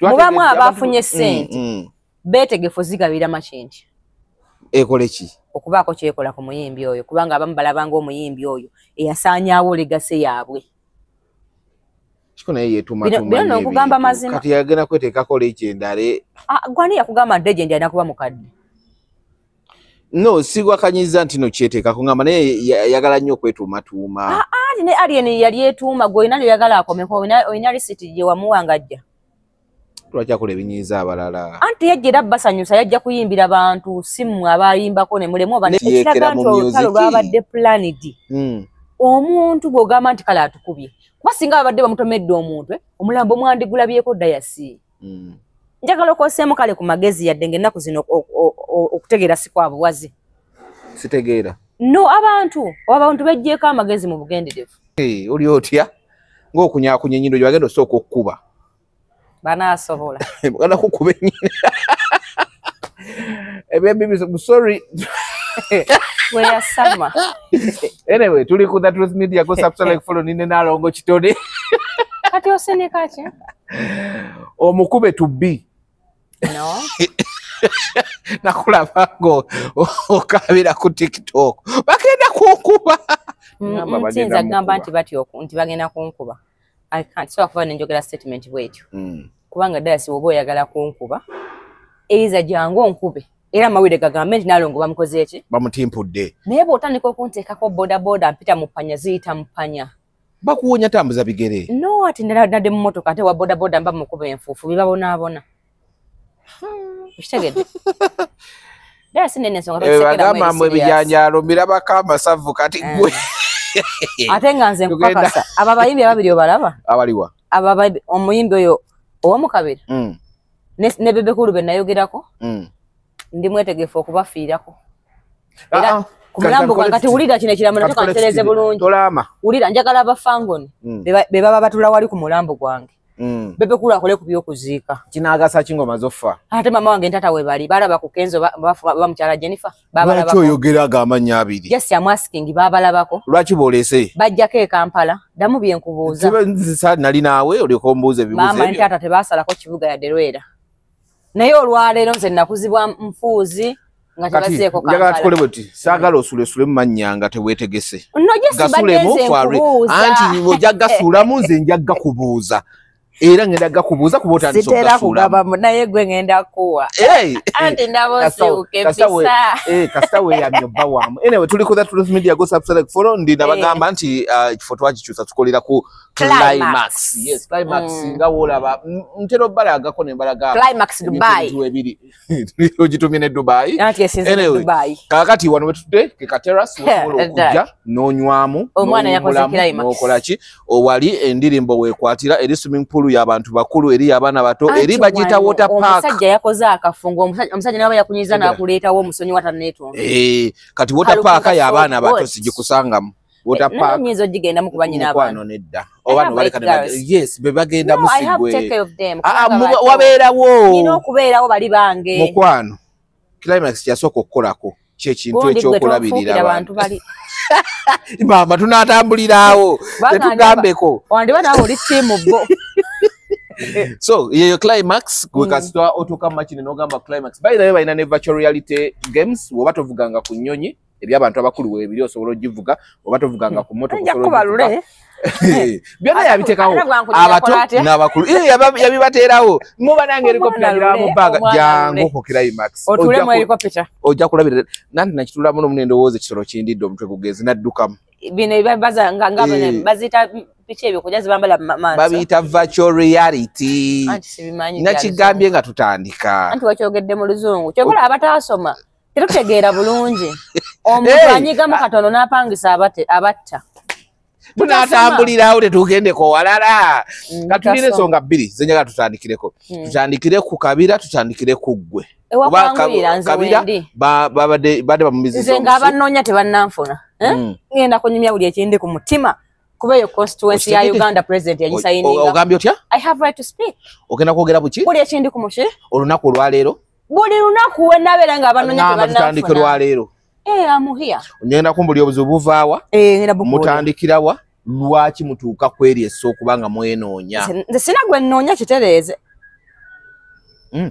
Mubamu abafunye ssente beetegefu zigabira Makindye. Ekole ki? Okubaako kyekola ku muyimbi oyo, kubanga abamu balabanga omuyimbi oyo eyasaanyaawo legacy yaabwe. Kiko naye yeetuumatuma. Bino nkugamba mazima. Kati yagenda kweteekako legendary. Gwani yakugamba nti legend alina kuba mukadde? No, sigwakanyiza nti no kyeteekako, ngamba naye yagala nnyo okwetuumatuuma. Anti ne Alien yali yeetuuma, gwe olina ly'oyagala akomeko, olina risiti gye wamuwa ng'ajja. Lwaki akola ebinyiiza abalala? Anti yajja era basanyusa, yajja kuyimbira bantu, si mmwe abayimbako ne mulemu oba ekiraga nti olutalo lwabadde planned. Omuntu bw'ogamba nti kale atukubye, kuba singa babadde bamutomedde omuntu, omulambo mwandigulabyeko dayasi. Njagala okosseemu kale ku magezi, yadde ng'ennaku zino okutegeera si kwa buwazi. Sitegeera. No, abantu bejjeeko amagezi mu bugenderevu. Oli otya ng'okunyaakunya ennyindo gye bagenda osooka okkuba? Banaasobola. Bagenda kukuba ennyindo. Ebyo sorry. Weyasama. Anyway, tuli ku The Truth Media, go subscribe, like, follow nine Nalongo Kitone. Kati oseneka ki? Omukube to be. No. Nakulaba ngo okabira ku TikTok. Bagenda kunkuba. Nsinza kugamba nti batyo nti bagenda kunkuba. I can't so kuba nenjogera statement bwetyo. Kubanga ddala si woba oyagala kunkuba, eiza jangu onkube. Era amawulire gagambe nti Nalongo bamukoze eki? Bamutimpudde. Naye bw'otandika okunteekako bodaboda mpita mu ppanya, ziyita mu ppanya. Bakuwonya tambuza bigere. No, ati nadde mu mmotoka ate wa bodaboda mba mukuba enfuufu bibabonaabona. Okitegedde? Ddala si nnene ensonga tokisekeramu. Bagamba mbu ebijanjaalo mbirabako amasavu kati gwe. Ate nga nze nkukakasa, abo abayimbi ababiri obalaba? Abaliwa? Abo omuyimbi oyo ow'omukabira ne Bebe Cool be nayogerako, ndi mwetegefu okubafiirako. Era ku mulambo gwange kati wulira kino ekiraamo nakyo kantereze bulungi. Wulira njagala abafangoni be baba batula wali ku mulambo gwange. Bebe Cool akole ku by'okuziika. Kinaagasa ki ng'omaze okufa? Ate mama wange ntata we bali balaba ku Kenzo bamukyala Jennifer. Lwaki oyogera ago amannya abiri? Yes, I'm asking, babalabako. Lwaki boolese? Bajjako e Kampala. Ddamu bye nkubuuza. Nali naawe olyoke ombuuze ebibuuzo ebyo. Maama ntata tebaasalako kibuga yadde Lwera. Naye olwaleero nze nakuzibwa nfuuzi nga tebazeeko Kampala. Njagala tukole bwe tuti, saagala osulesule mu mannya nga teweetegese. No, just mbadde nze nkubuuza. Anti bw'ojja gasuulamu nze nja gakubuuza. Era ngenda gakubuuza kuba otandise okugasuulamu. Sitera kugaba naye gwe ngenda kuwa. Anti nabo siwuka empisa. Kasita weeyamye obba waamu. Anyway, tuli ku The Truth Media, go subscribe, follow. Ndi nabagamba nti ekifo twakikyusa tukolera ku Climax. Yes, Climax nga w'olaba. Ntera obbalagako ne mbalaga Climax Dubai. Ebiri. Ogitumye ne Dubai. Anti esinze ne Dubai. Kaakati wano wetudde ke ka terrace osobola okujja n'onywamu. Omwana yakoze Climax. N'okola ki? Owali endirimbo weekwatira eri swimming pool y'abantu bakulu, eri y'abaana bato, eri bagiyita water park. Omusajja yakoze akafungo, omusajja nawe yakunyiza n'akuleetawo omusonyi wataneetonda. Kati water park y'abaana bato sigikusangamu. Water park. Nnyinza ogigendamu kuba nnyina abaana. Mukwano nedda. Oba no baleka ne yes, be bagenda musigwe. No, I have to take care of them. Wabeerawo. Nina okubeerawo bali bange. Mukwano. Climax yasooka okukolako kyekintu ekyokulabirira abantu. Maama tunaatambulirawo tetugambeko. Wandiba naawe oli ttiimu bo. So yeyo Climax gwe kasita otuuka mu Makindye n'ogamba Climax. By the way, balina ne virtual reality games, bw'oba tovuganga ku nnyonyi eby'abantu abakulu weebiri osobola ogivuga, oba tovuganga ku mmotoka osobola ogivuga. Byonna yabiteekawo abato n'abakulu. Yabibateerawo. Muba nange helicopter ngiraba mu bbanga, jangu ku Climax. Otuulemu helicopter. Ojja kulabira. Nanti nakituulamu n'omu ne ndowooza ekisolo kindidde omutwe gugenze n'addukamu. Bino baza nga baziyita biki ebyo kujja zibambala maaso. Babiyita virtual reality. Anti sibimanyi. Nakigambye nga tutandika. Anti wakyogedde mu luzungu. Kyokola abataasoma tetutegeera bulungi. Omuntu anyigamu katono n'apangisa abatta. Tunaatambulirawo tetugendeko walala. Katulire ensonga bbiri ze njagala tutandikireko. Tutandikire ku Kabira, tutandikire ku ggwe. Kabira babadde bamumiziza. Nze ng'abannoonya tebannanfuna. Ngenda kunyumya buli ekindi ku mutima. Kuba eyo constituency ya Uganda president yagisayininga. Ogambye otya? I have right to speak. Ogenda kwogera buki? Buli ekindi ku muki? Olunaku olwaleero. Buli lunaku we nabeera ng'abannoonya tebannanfuna. Tutandike lwaleero. I'm here. Ngenda kumbulira obuzibu buvaawa. Mutandikirawa. Lwaki mutuuka kweri essa okubanga mwenoonya? Nze sina gwe nnoonya kitereeze.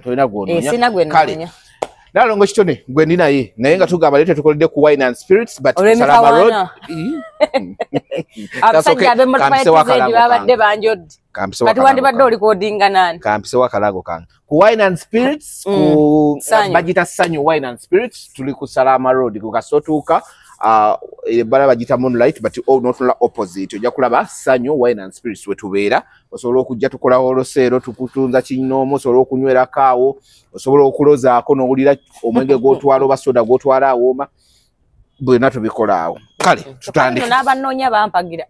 Tolina gw'onoonya. Sina gwe nnoonya. Nalongo Kitone gwe ndi naye, naye nga tugamba leero tetukoledde ku Wine and Spirits, but Salama Road. Abasajja ab'emmotoka babadde banjodde. Kati wandibadde olikodinga nani? Kampisewo akalango kange. Ku Wine and Spirits, ku bagita Sanyu Wine and Spirits, tuli ku Salama Road, ku kasotuuka ebbala bagita Moonlight, but not opposite. Ojja kulaba Sanyu Wine and Spirits we tubeera. Osobola okujja tukola woloseero, tukutunza kinnoomu, osobola okunywerako awo, osobola okulozaako n'owulira omwenge gw'otwala oba soda gw'otwala awooma, bwena tubikola awo. Kale tutandike. N'abannoonya bampagira.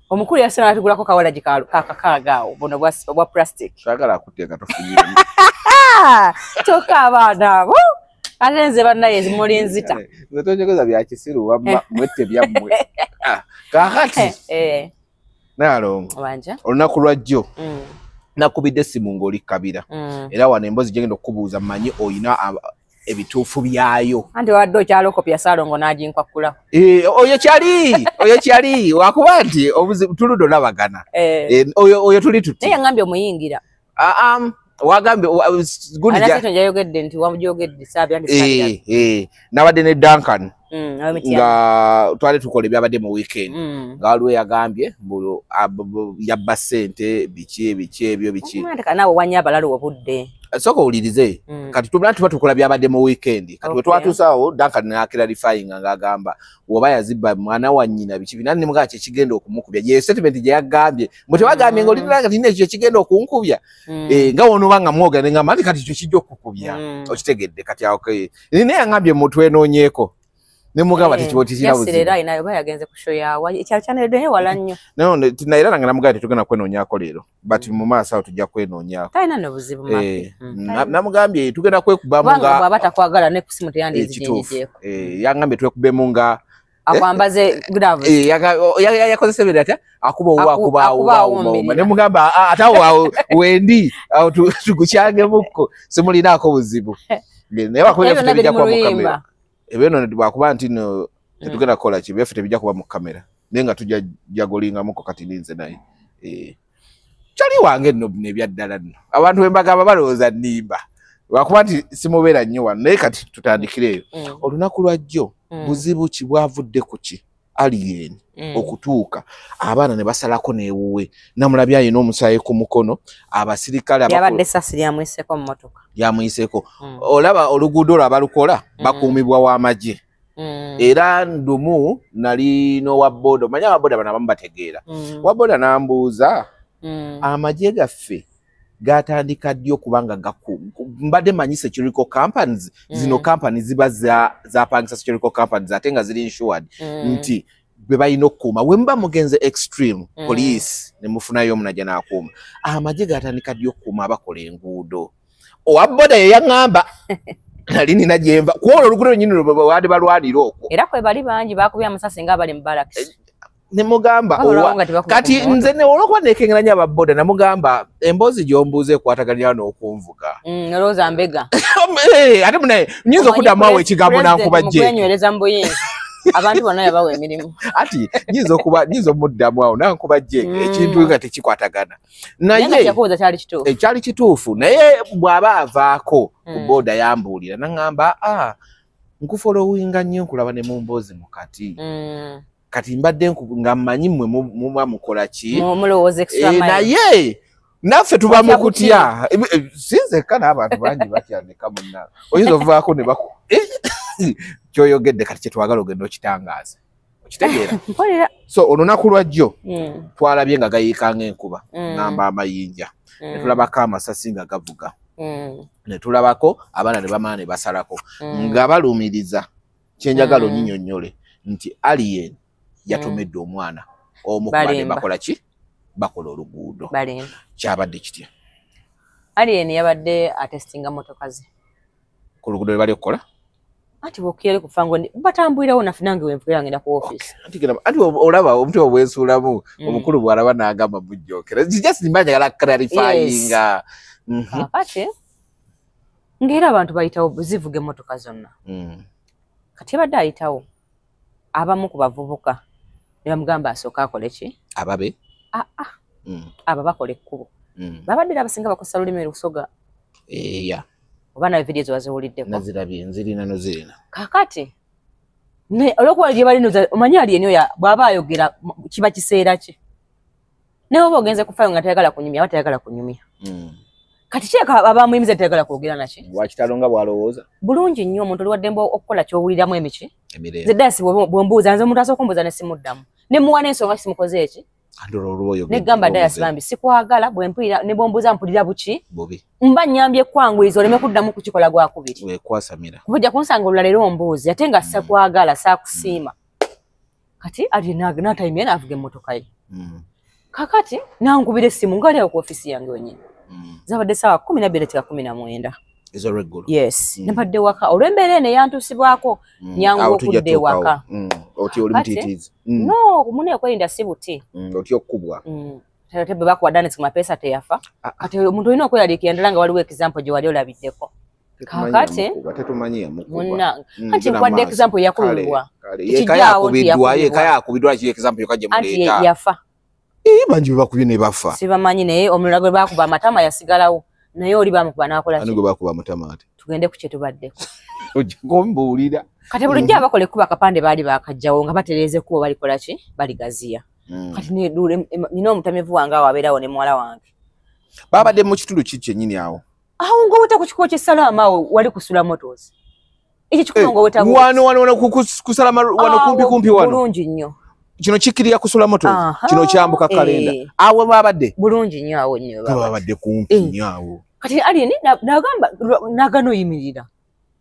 Omukulu yasena atugulako kawalagi kakakaaga awo buno bwa plastic. Saagala akuteeka tofunyiremu. Kyokka abaana abo ate nze bannaye muli nzita. Nze tonjogeza bya kisiru wamma mwette byammwe. Kaakati Nalongo, olunaku lwa jjo nakubidde essimu ng'oli Kabira, era wano emboozi gye ngenda okukubuuza mmanyi oyina ebituufu byayo. Anti wadde okyalokopya Ssalongo n'aginkwakkula. Oyo kyali wakuba nti obuzibu tuludde olabagana. Oyo tuli tuti. Naye yangambye omuyingira. Wagambye gundi jayogedde nti wamujogedde saabya nti saabya. Nabadde ne Duncan nga twali tukola ebyabadde mu weekend, nga waliwo yagambye mbu yabba ssente biki biki ebyo biki. Naawe wanya abalala obudde. Sooka owulirize. Kati tumala tuba tukola byabadde mu weekend. Kati bwe twatuusaawo Duncan n'akirarifyinga ng'agamba oba yazibba mwana wa nnyina biki bina ne mugamba kye kigenda okumukubya. Ye statement gye yagambye. Mbu tebagambye ng'olina kati nina ekyo kigenda okunkubya. Nga w'onooba nga mwogera ne ngamba nti kati kyo kijja okukubya. Okitegedde kati awo naye yangambye mutwenoonyeeko. Ne mugamba tekibo tikira buzibu. Era ayina oba yagenze ku show yawa. Ekyalo kyaneredde naye wala nnyo. No, naye era nange namugamba tetugenda kwenoonyaako leero. But mu maaso awo tujja kwenoonyaako. Talina nno buzibu Mafi. Namugambye tugenda kwekubamu nga kubanga bw'aba takwagala ne ku simu teyandizijenjejeeko. Yangambye twekubemu nga akwambaze gloves. Yakozesa ebintu atya? Akuba owa, akuba owa, akuba owa. Ne mugamba ate awo wendi awo tukukyangemukko simulinaako buzibu. Naye wakuba Ebyo byonna tebijja biri kuba mu mu kamera. luyimba. Ebyo nno bwakuba nti no tetugenda kukola ki, byaffe tebijja kuba mu kamera. Naye nga tujja jagolingamuko kati ninze naye. Kyali wange nno bino ebya ddala nno. Abantu bwe mbagamba balowooza nnimba. Lwakuba nti simubeera nnyo wano, naye kati tutandikire eyo. Olunaku lwa jjo, buzibu ki bwavudde ku ki? Alien okutuuka abaana ne basalako n'ewuwe, namulabye alina omusaayi ku mukono, abasirikale Yabadde essasi lyamuyiseko mu mmotoka. Lyamuyiseko. Olaba oluguudo olwo abalukola bakuumibwa w'amagye. Era ndumu nali n'owa boda, omanyi aba boda bano abamu bategeera. Owa boda n'ambuuza, amagye gaffe gatandika ddi okuba nga mbadde manyi security companies, zino companies ziba zapangisa security companies ate nga ziri insured, nti be balina okukuuma. Bwe muba mugenze extreme, police ne mufunayo omunajja n'akuuma. Amagye gatandika ddi okukuuma abakola enguudo? Owa boda ye yaŋŋamba nali nina gyenva ku olwo oluguudo lwennyini lwe baali balwanira okwo. Era kwe bali bangi bakubye amasasi ng'abali mu barracks. Ne mugamba Wabula owa nga tebakuba kati ku nze ne olwokuba neekengera nnyo aba boda, namugamba emboozi gy'ombuuza ekwataganira n'okunvuga. Olowooza mbega. Ate munaye nnyinza okuddamu awo ekigambo nankuba President gye. mu kwenywereza mu buyinza. Abantu bonna yabawa emirimu. Ati nyinza omuddamu awo nankuba gye ekintu nga tekikwatagana. Naye Naye kyakubuuza kyali kituufu. Ekyali kituufu, naye bw'aba avaako ku boda yambuulira naŋŋamba, nkufolowinga nnyo nkulaba ne mu mboozi mu kati. Kati mbadde nga mmanyi mmwe muba mukola ki? Mulowooza extra mile. Naye naffe tuba mu Otya kutya. Si nzekka n'abantu bangi batya ndeka munna. Oyinza ovaako ne baku kyoyogedde kati kye twagala ogenda okitangaaza. Okitegeera? Mpulira. So olunaku lwa jjo twalabye nga gayiika ng'enkuba, ngamba amayinja. Ne tulabako amasasi nga gavuga. Ne tulabako abaana ne bamala ne basalako. Nga balumiriza kye njagala onnyinyonnyole nti Alien yatomedde omwana omu ku bane Balimba. bakola ki? Bakola oluguudo. Balimba. Kyabadde kitya? Alien yabadde atestinga motoka ze. Ku luguudo lwe bali okukola? Anti bw'okira kufa ngo batambulirawo naffe nange wenvukira ngenda ku office. Anti genda, anti olaba omutima bwensuulamu, omukulu bw'alaba n'agamba mujjookera. Just mba njagala clarifyinga. Kaakati ng'era abantu bayitawo zivuga emmotoka zonna. Kati yabadde ayitawo abamu ku bavubuka ne bamugamba asooke akole ki? Ababe? Ah, ah. Abo bakola ekkubo. Babadde era abasinga bakozesa lulimi Lusoga. Yeah. Oba nawe video waziwuliddeko. Nazirabye, nzirina nozirina. Kakati ne olwokuba gye balinoza omanyi ali ennyo bw'aba ayogera kiba kiseera kye. Naye oba ogenze kufayo nga tayagala kunyumya aba tayagala kunyumya. Kati kireka abamuyimiza tayagala kwogera naki. Wakitalo nga bw'alowooza. Bulungi nnyo omuntu oli waddembe okukola ky'owuliramu emiki. Emirembe. Nze Dayasi bw'ombuuza nze omuntu asooka okumbuuza ne simuddamu. Ne muwa n'ensonga simukoze eki. Negamba Dayasi bambi sikwagala bwe mpulira ne bw'ombuuza mpulira buki. Bubi. Mba nnyambye kwanguyiza oleme kuddamu kukikola gwakubiri. Wekwasamira. Kubujja kunsanga olulala era ombuuzi ate nga sikwagala saakusiima. Kati ali n'atayimira n'avuga emmotoka ye. Kakati nankubira essimu ng'ali awo ku ofiisi yange wennyini. Zabadde ssaawa 12:19. Ez'olweggulo. Yes. Nabadde waka olw'embeera eno eyantuusibwako nyangu okudda ewaka. Otya oli mutiitiizi. No, munne okwerinda si buti. Otya okukubwa. Ate bwe bakuwa Danis ku mapeesa teyafa. Kati omuntu olina okweraliikirira ddala nga waliwo example gye wali olabiddeko. Kakati tetumanyi yamukuba. Munnange. Anti nkuwadde example eyakubibwa. Yeka yakubiddwa ki example yokka gye muleeta. Anti yafa. Bangi be bakubye ne bafa. Sibamanyi naye omulala gwe baakuba amatama yasigalawo. Naye oli bamukuba n'akola ki? Ani gwe baakuba amatama ate? Tugende ku kye tubaddeko. Ojja kumbuulira. Kati bulijjo abakola ekkubo akapande baali baakajjawo nga batereeza ekkubo balikola ki? Baligaziya. Kati nina omutamivu wange awo abeerawo ne muwala wange. Babadde mu kitundu ki kyennyini awo? Awo ng'oweta ku kikubo ky'Esalaama awo wali kusula Motors. Ekyo kikubo ng'oweta wano wano wano kusalama wano kumpi kumpi wano. Bulungi nnyo. Kino kikkirira kusula Motors. Kino kyambuka kalenda. Awo babadde. Bulungi nnyo awo nnyo babadde kumpi nnyo awo. Kati ali nagamba nagano yimirira.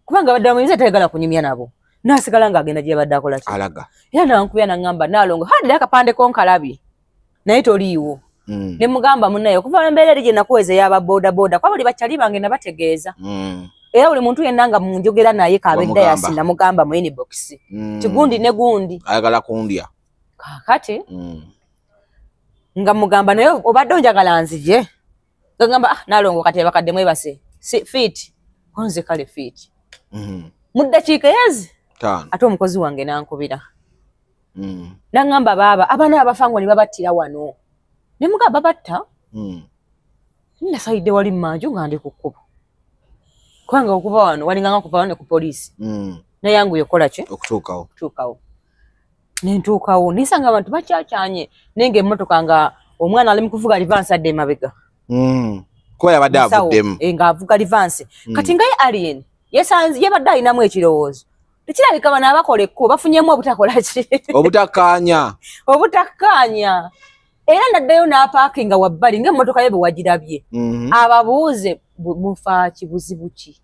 Kubanga badde amuyinza tayagala kunyumya nabo. Nasigala ng'agenda gye badde akola ki? Alaga. Era nankubya nangamba nalongo hadi akapande konkalabye. Naye toliiwo. Ne mugamba munnaye okuva embeera eri gye nakuweza ey'aba boda boda kwa buli bakyali bange nabategeeza. Era buli muntu yenna nga munjogera naye kabe Dayasi namugamba mu inbox. Tigundi ne gundi. Ayagala kundya. Kakati nga mugamba naye obadde onjagala nzije. Ngamba ah nalongo kati abakadde mwebase. Si fit. Konze kale fit. Mu ddakiika ezi 5 ate omukozi wange nankubira. Nangamba baaba abaana abafangwa ne babattira wano. Ne mugamba babatta. Nasayidde wali mmanju nga ndi ku kkubo. Kubanga okuva wano walinganga kuva wano ku poliisi. Nayanguye okukola ki? Okutuukawo. Okutuukawo. Ne ntuukawo nisanga abantu bakyakyanye naye ng'emmotoka nga omwana ali mu kuvuga livansi adda emabega. Kuba yabadde avuddemu. Ng'avuga livansi. Kati nga ye Alien yesanze yabadde alinamu ekirowoozo. Tekirabika bano abakola ekkubo bafunyemu obutakola ki? Obutakkaanya. Obutakkaanya. Era naddayo n'apaakinga wabbali ng'emmotoka ye bwe wagirabye. Ababuuze mufa ki buzibu ki?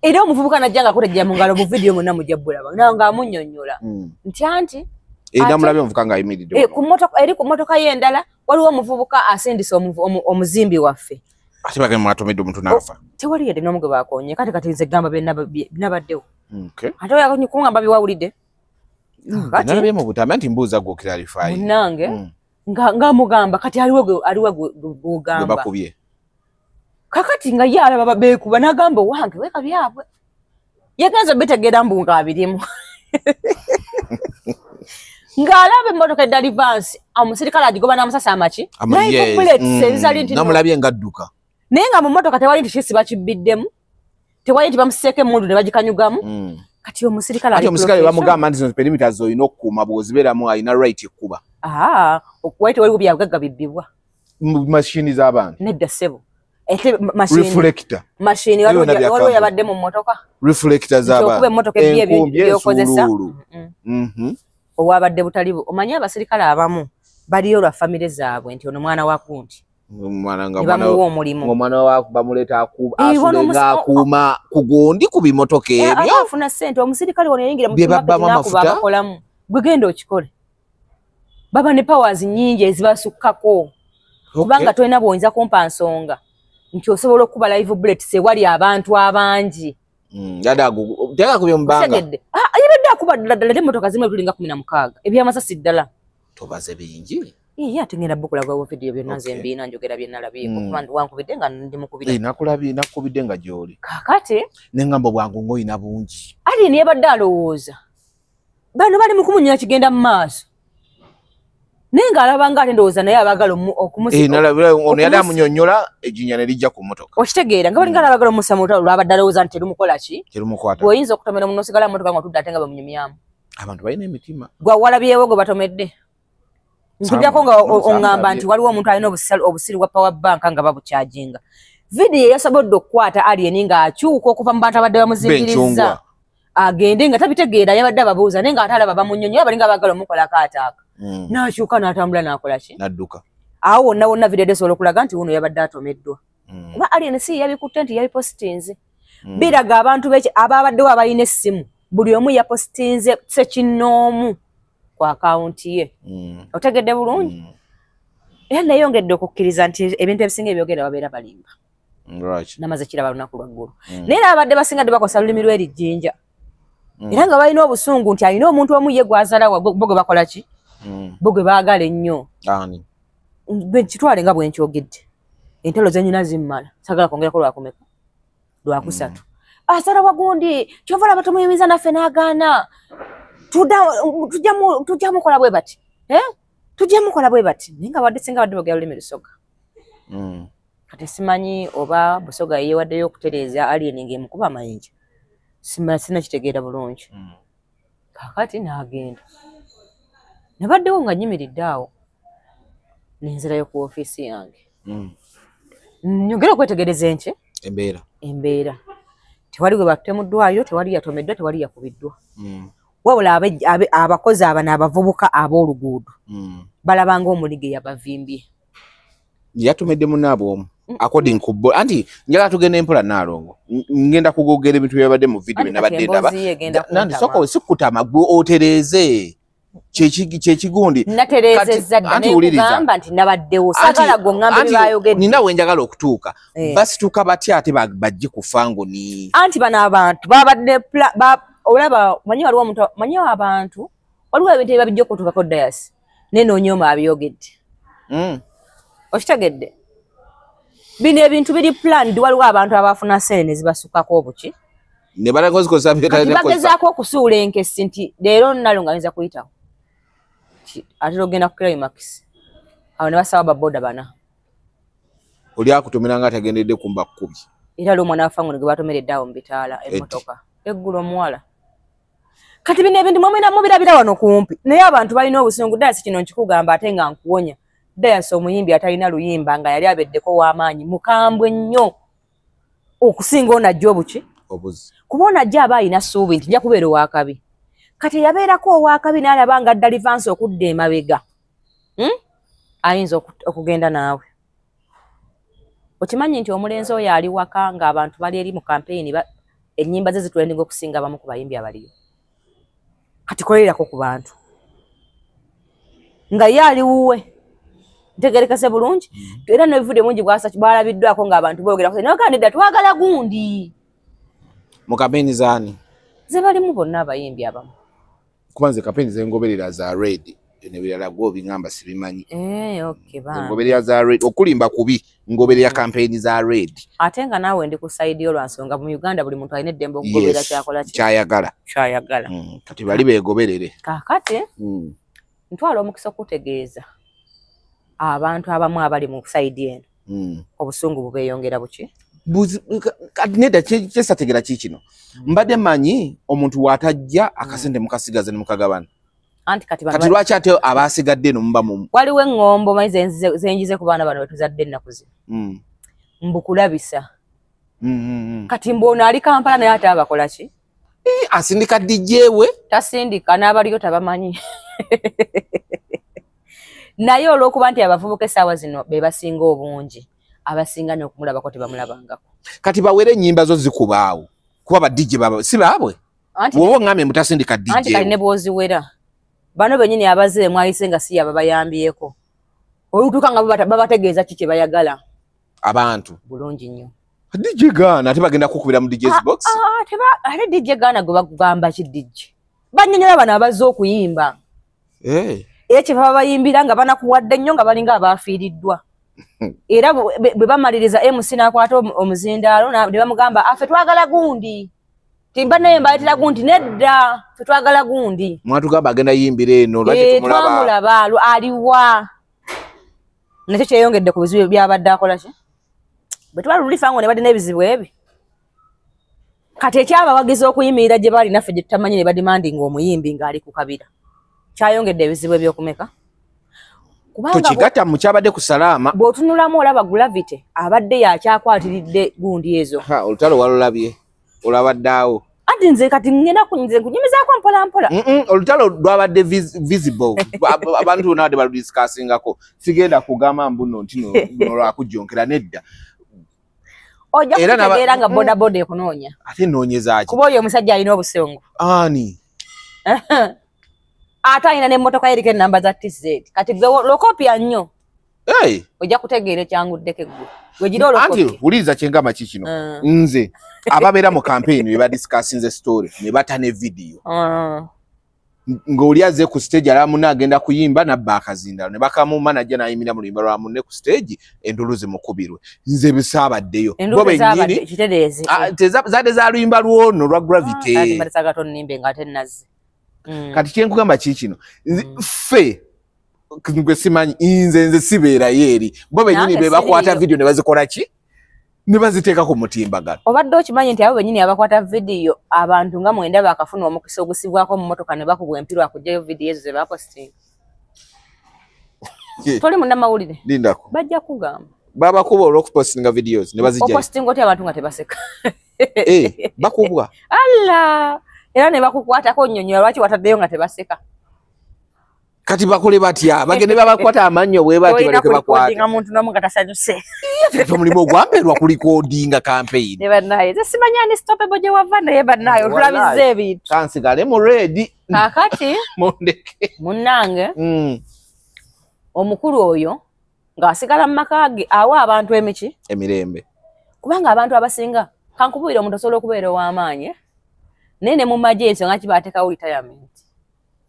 Era omuvubuka najja ng'akutegera mu ngalo bu vidiyo mwonna mujja bulaba. Naye ng'amunnyonnyola. Nti anti namulabye omuvubuka ng'ayimiridde. Eri ku mmotoka ye endala waliwo omuvubuka asindise omuzimbi waffe. Ate bagenda mwatomedde omuntu n'afa. Tewali yadde n'omu gwe baakoonye. Kati kati nze gamba binabaddewo. Ate oyo kungamba byewawulidde. Nalabye mu butambi anti mbuuza gwe okiralifaayo. Munnange ng'amugamba kati aliwo gw'ogamba. Gwe bakubye. Kakati nga ye alaba beekuba n'agamba owange weeka byabwe. Yagenze bitegeera mbu ng'abirimu. Ng'alaba emmotoka edda livansi omusirikale agigoba n'amusasa amaki. Naye bullets ezali nti namulabye ng'adduka. Naye nga mu mmotoka tewali nti kisi bakibbiddemu. Tewali nti bamuseeko emmundu ne bagikanyugamu. Kati omusirikale ali omusirikale bamugamba nti zino perimeters olina okukuuma bw'ozibeeramu alina right ekkuba. Okuwaite waliwo byabugagga bibbibwa. Mu mashini z'abantu. Nedda ssebo. Ate mashini. Reflector. Mashini waliwo yabadde mu mmotoka. Reflector z'abantu. Okuba emmotoka ebbi by'okozesa. Obwabadde butali omanyi abasirikale abamu baliyo lwa famire zaabwe nti ono mwana wa gundi. Bamuwa omulimu. Omwana wa bamuleeta akuuma ku gundi ku bimotoka ebyo. Afuna ssente omusirikale ono yayingira mu n'akuba abakolamu. Gwe genda okikole. Baba ne powers nnyingi ezibasukkako. Kubanga tolina bw'oyinza kumpa nsonga nti osobola okuba live bullets ewali abantu abangi. Yadde mu bbanga. Yabadde akuba ddala ddala emmotoka zimu tulinga 16 ebyamasasi ddala. Tobaze bingi. Ye ate ngenda bukulaga wa video byonna nze mbiina njogera bye nalabyeko kuba wankubidde nga ndi mukubira. Nakulabye nakubidde nga gy'oli. Kakati n'engamba bwangu ng'olina bungi. Ali ne yabadde alowooza. Bano bali mu kumunyola kigenda mu maaso. Naye ng'alaba nga ate ndowooza naye abaagala okumusa. Ono yali amunyonnyola ejjinja ne lijja ku mmotoka. Okitegeera nga balinga abaagala omussa mu lutalo lwabadde alowooza nti terumukola ki? Terumukwata. Bw'oyinza okutomera muno osigala mu mmotoka ng'otudde ate nga bamunyumyamu. Abantu balina emitima. Gwe walabyewo gwe batomedde. Nkujjako nga oŋŋamba nti waliwo omuntu alina obusiru bwa power bank nga babukyajinga. Vidiyo yasobodde okukwata Alien ng'akyuka okuva mu bantu abadde bamuzingirizza. Agende nga tabitegeera yabadde ababuuza naye ng'ate alaba bamunyonnyola balinga abaagala omukolako ataaka. N'akyuka n'atambula n'akola ki? N'adduka. Awo wonna wonna vidiyo esobola okulaga nti wuno yabadde atomeddwa. Kuba Alien si yabikutte nti yabipositinze. Biraga abantu ababaddewo abalina essimu buli omu yapositinze ssekinnoomu ku akawunti ye. Otegedde bulungi? Era neyongedde okukkiriza nti ebintu ebisinga ebyogera babeera balimba. Namaze kiraba lunaku lwa ggulu. Naye era abadde basinga bakozesa lulimi lw'erijjinja. Era nga balina obusungu nti alina omuntu omu ye gw'azalawa bo gwe bakola ki? Bo gwe baagala ennyo. Kitwale nga bwe nkyogedde. Entalo ze nnyina zimmala. Saagala kwongerako lwakumeka? Lwakusatu. Asalawa gundi kyova olaba tumuyimiza naffe n'agaana. Tujja mukola bwe bati. Tujja mukola bwe bati. Naye nga badde singa badde boogera lulimi Lusoga. Kati simanyi oba Busoga yeewaddeyo okutereeza Alien ng'emukuba amayinja. Sinakitegeera bulungi. Kaakati n'agenda. Nabaddewo nga nnyimiridde awo. Nenzirayo ku ofiisi yange. Nyongere okwetegereza enki? Embeera. Embeera. Tewali gwe batutte mu ddwaliro, tewali yatomeddwa, tewali yakubiddwa. Wabula abakozi abano abavubuka ab'oluguudo balaba ng'omulige yabavimbye. Yatomedde munnaabwe omu. According ku bo anti njagala tugende mpola Nnaalongo. Ngenda kugogera ebintu byabadde mu vidiyo nabadde ndaba. Nandi soko sikutama gwe otereeze. Kyekigundi. Natereezezza dda naye nkugamba nti nabaddewo. Saagala gwe oŋŋambe bye baayogedde. Nina we njagala okutuuka. Basituka batya ate bajje ku Fangoni. Anti bano abantu babadde olaba manyi waliwo omuntu manyi abantu waliwo ebintu ebibajja okutuukako Dayasi naye n'onyooma abyogedde. Okitegedde? Bino ebintu biri planned, waliwo abantu abafuna ssente ne zibasukako obuki. Ne balagozikozesa bagezaako okusuula enkesi nti leero Nnaalongo ayinza kuyitawo. Ate ogenda ku Climax. Awo ne basaba baboda bana. Oli akutomera nga tagendedde kumba kkubi. Era lwo omwana wa Fangoni gwe batomeredde awo mu bitaala emmotoka. Eggulo omuwala. Kati bino ebintu mwemwena mubirabira wano kumpi. Naye abantu balina obusungu. Dayasi kino nkikugamba ate nga nkuwonya. Dayasi omuyimbi atalina luyimba nga yali abeddeko w'amaanyi mukambwe nnyo okusinga ono ajja obuki? Obuzi. Kuba ono ajja aba alina ssuubi nti nja kubeera ow'akabi. Kati yabeerako ow'akabi n'alaba nga adda livansi okudda emabega. Ayinza okugenda naawe. Okimanyi nti omulenzi oyo ali waka ng'abantu bali eri mu kampeyini ennyimba ze zitrendinga okusinga abamu ku bayimbi abaliyo. Kati kolererako ku bantu. Nga ye ali wuwe. Ntegerekese bulungi. Era n'ebivudde mungi bwalabiddwako ng'abantu boogera naye kandi dda twagala gundi. Mu kampeyini z'ani? Ze balimu bonna abayimbi abamu. Kuba nze kampeyini ze ngoberera za Red. Ebirala gwe obingamba sibimanyi. Okay, bambi. Ngoberera za Red. Okulimba kubi ngoberera kampeyini za Red. Ate nga naawe ndi ku side yo lwa nsonga mu Uganda buli muntu alina eddembe okugoberera kyakola ki? Kyayagala. Kyayagala. Kati bali beegoberere. Kaakati ntwala omukisa okutegeeza abantu abamu abali mu side eno. Obusungu bubeeyongera buki? Nedda kyesategeera ki kino? Mbadde mmanyi omuntu w'atajja akasente mukasigaza ne mukagabana. Anti kati kati lwaki ate abasigadde eno muba mu waliwo eŋŋombo manyi zenjize ku baana bano betuzadde ennaku zino. Mbukulabisa. Kati mbu ono ali Kampala naye ate abakola ki? Asindika DJ we? Tasindika n'abaliyo tabamanyi. Naye olw'okuba nti abavubuka essaawa zino be basinga obungi, abasinga n'okumulabako tebamulabangako. Kati bawere ennyimba zo zikubaawo kuba ba DJ baba si baabwe. Bw'oba oŋŋambye mutasindika DJ. Anti kati ne bw'oziwera. Bano bennyini abazze mwayise nga si ababayambyeko. Olutuuka nga babategeeza ki kye bayagala. Abantu. Bulungi nnyo. DJ Ghana ate bagenda kukubira mu DJ's box. Ate DJ Ghana gwe bagamba ki DJ? Bannyonnyola bano abazze okuyimba. Era kye baba bayimbira nga banakuwadde nnyo nga balinga abafiiriddwa. Era bwe bamaliriza MC n'akwata omuzindaalo ne bamugamba afe twagala gundi. Timba naye mbayitira gundi nedda ffe twagala gundi. Mwatugamba agenda yimbira eno lwaki tumulaba? Twamulaba aliwa. Nakyo kyeyongedde ku bizibu byabadde akola ki? Bwe tuba lulifa ngo ne badde n'ebizibu ebi. Kati ekyabawagizi okuyimirira gye bali naffe gye tutamanyi ne bademandinga omuyimbi ng'ali ku kabira. Kyayongedde ebizibu eby'okumeka. Tukigatta mu kyabadde ku Salaama. Bw'otunulamu olaba Gravity abadde yakyakwatiridde gundi ezo. Ha, olutalo walulabye. Olabadde awo. Anti nze kati ngenda nze nkunyumizaako mpola mpola. Olutalo lwabadde visible. Abantu bonna badde baludiscussingako. Sigenda kugamba mbu nti no lwakujjonkera nedda. Ojja kutegeera nga bodaboda ekunoonya. Ate nnoonyeza ki? Kuba oyo omusajja alina obusungu. Ani? Ate alina n'emmotoka eriko ennamba za TZ. Kati gwe lokopya nnyo. Hey. Ojja kutegeera ekyanguddeko eggulu. Gwe gira olokopye. Anti wuliriza kye ngamba ki kino. Nze ababeera mu campaign be badiscussinze story ne bata ne video. Ng'oli azze ku stage alaba munne agenda kuyimba n'abba akazindalo ne bakamumma n'ajja n'ayimirira mu luyimba lwa munne ku stage enduulu zimukubirwe. Nze bisaabaddeyo. Bo bennyini zaadde za luyimba lwono lwa Gravity. Kati kye nkugamba ki kino. Ffe gwe simanyi nze sibeerayo eri. Bo bennyini be bakwata video ne bazikola ki? Ne baziteeka ku mutimbagano. Obadde okimanyi nti abo bennyini abakwata vidiyo abantu nga mwenda bakafuna omukisa ogusibwako mu mmotoka ne bakubwa empirwa akuggyayo vidiyo ezo ze bapositinga. Toli munnamawulire. Lindako. Bajja kugamba. Babakuba olw'okupositinga videos ne bazijjayo. Opositinga otya abantu nga tebaseka? Bakubwa. Allah! Era ne bakukwatako nnyonnyola lwaki wataddeyo nga tebaseka. Kati bakole batya? Bagende babakwata amannyo bwe bati baleke bakwate. Nga muntu n'omu nga tasanyuse. Ate omulimu ogwampeerwa kulikodinga campaign. Ne bannaye, nze simanyi ani stoppable gye wava naye bannaye otulabizza ebintu. Kansigale mu red. Kaakati mundeke. Munnange omukulu oyo ng'asigala mu maka ge awa abantu emiki? Emirembe. Kubanga abantu abasinga kankubuulire omuntu osobola okubeera ow'amaanyi naye ne mu magye ensonga ki baateekawo retirement.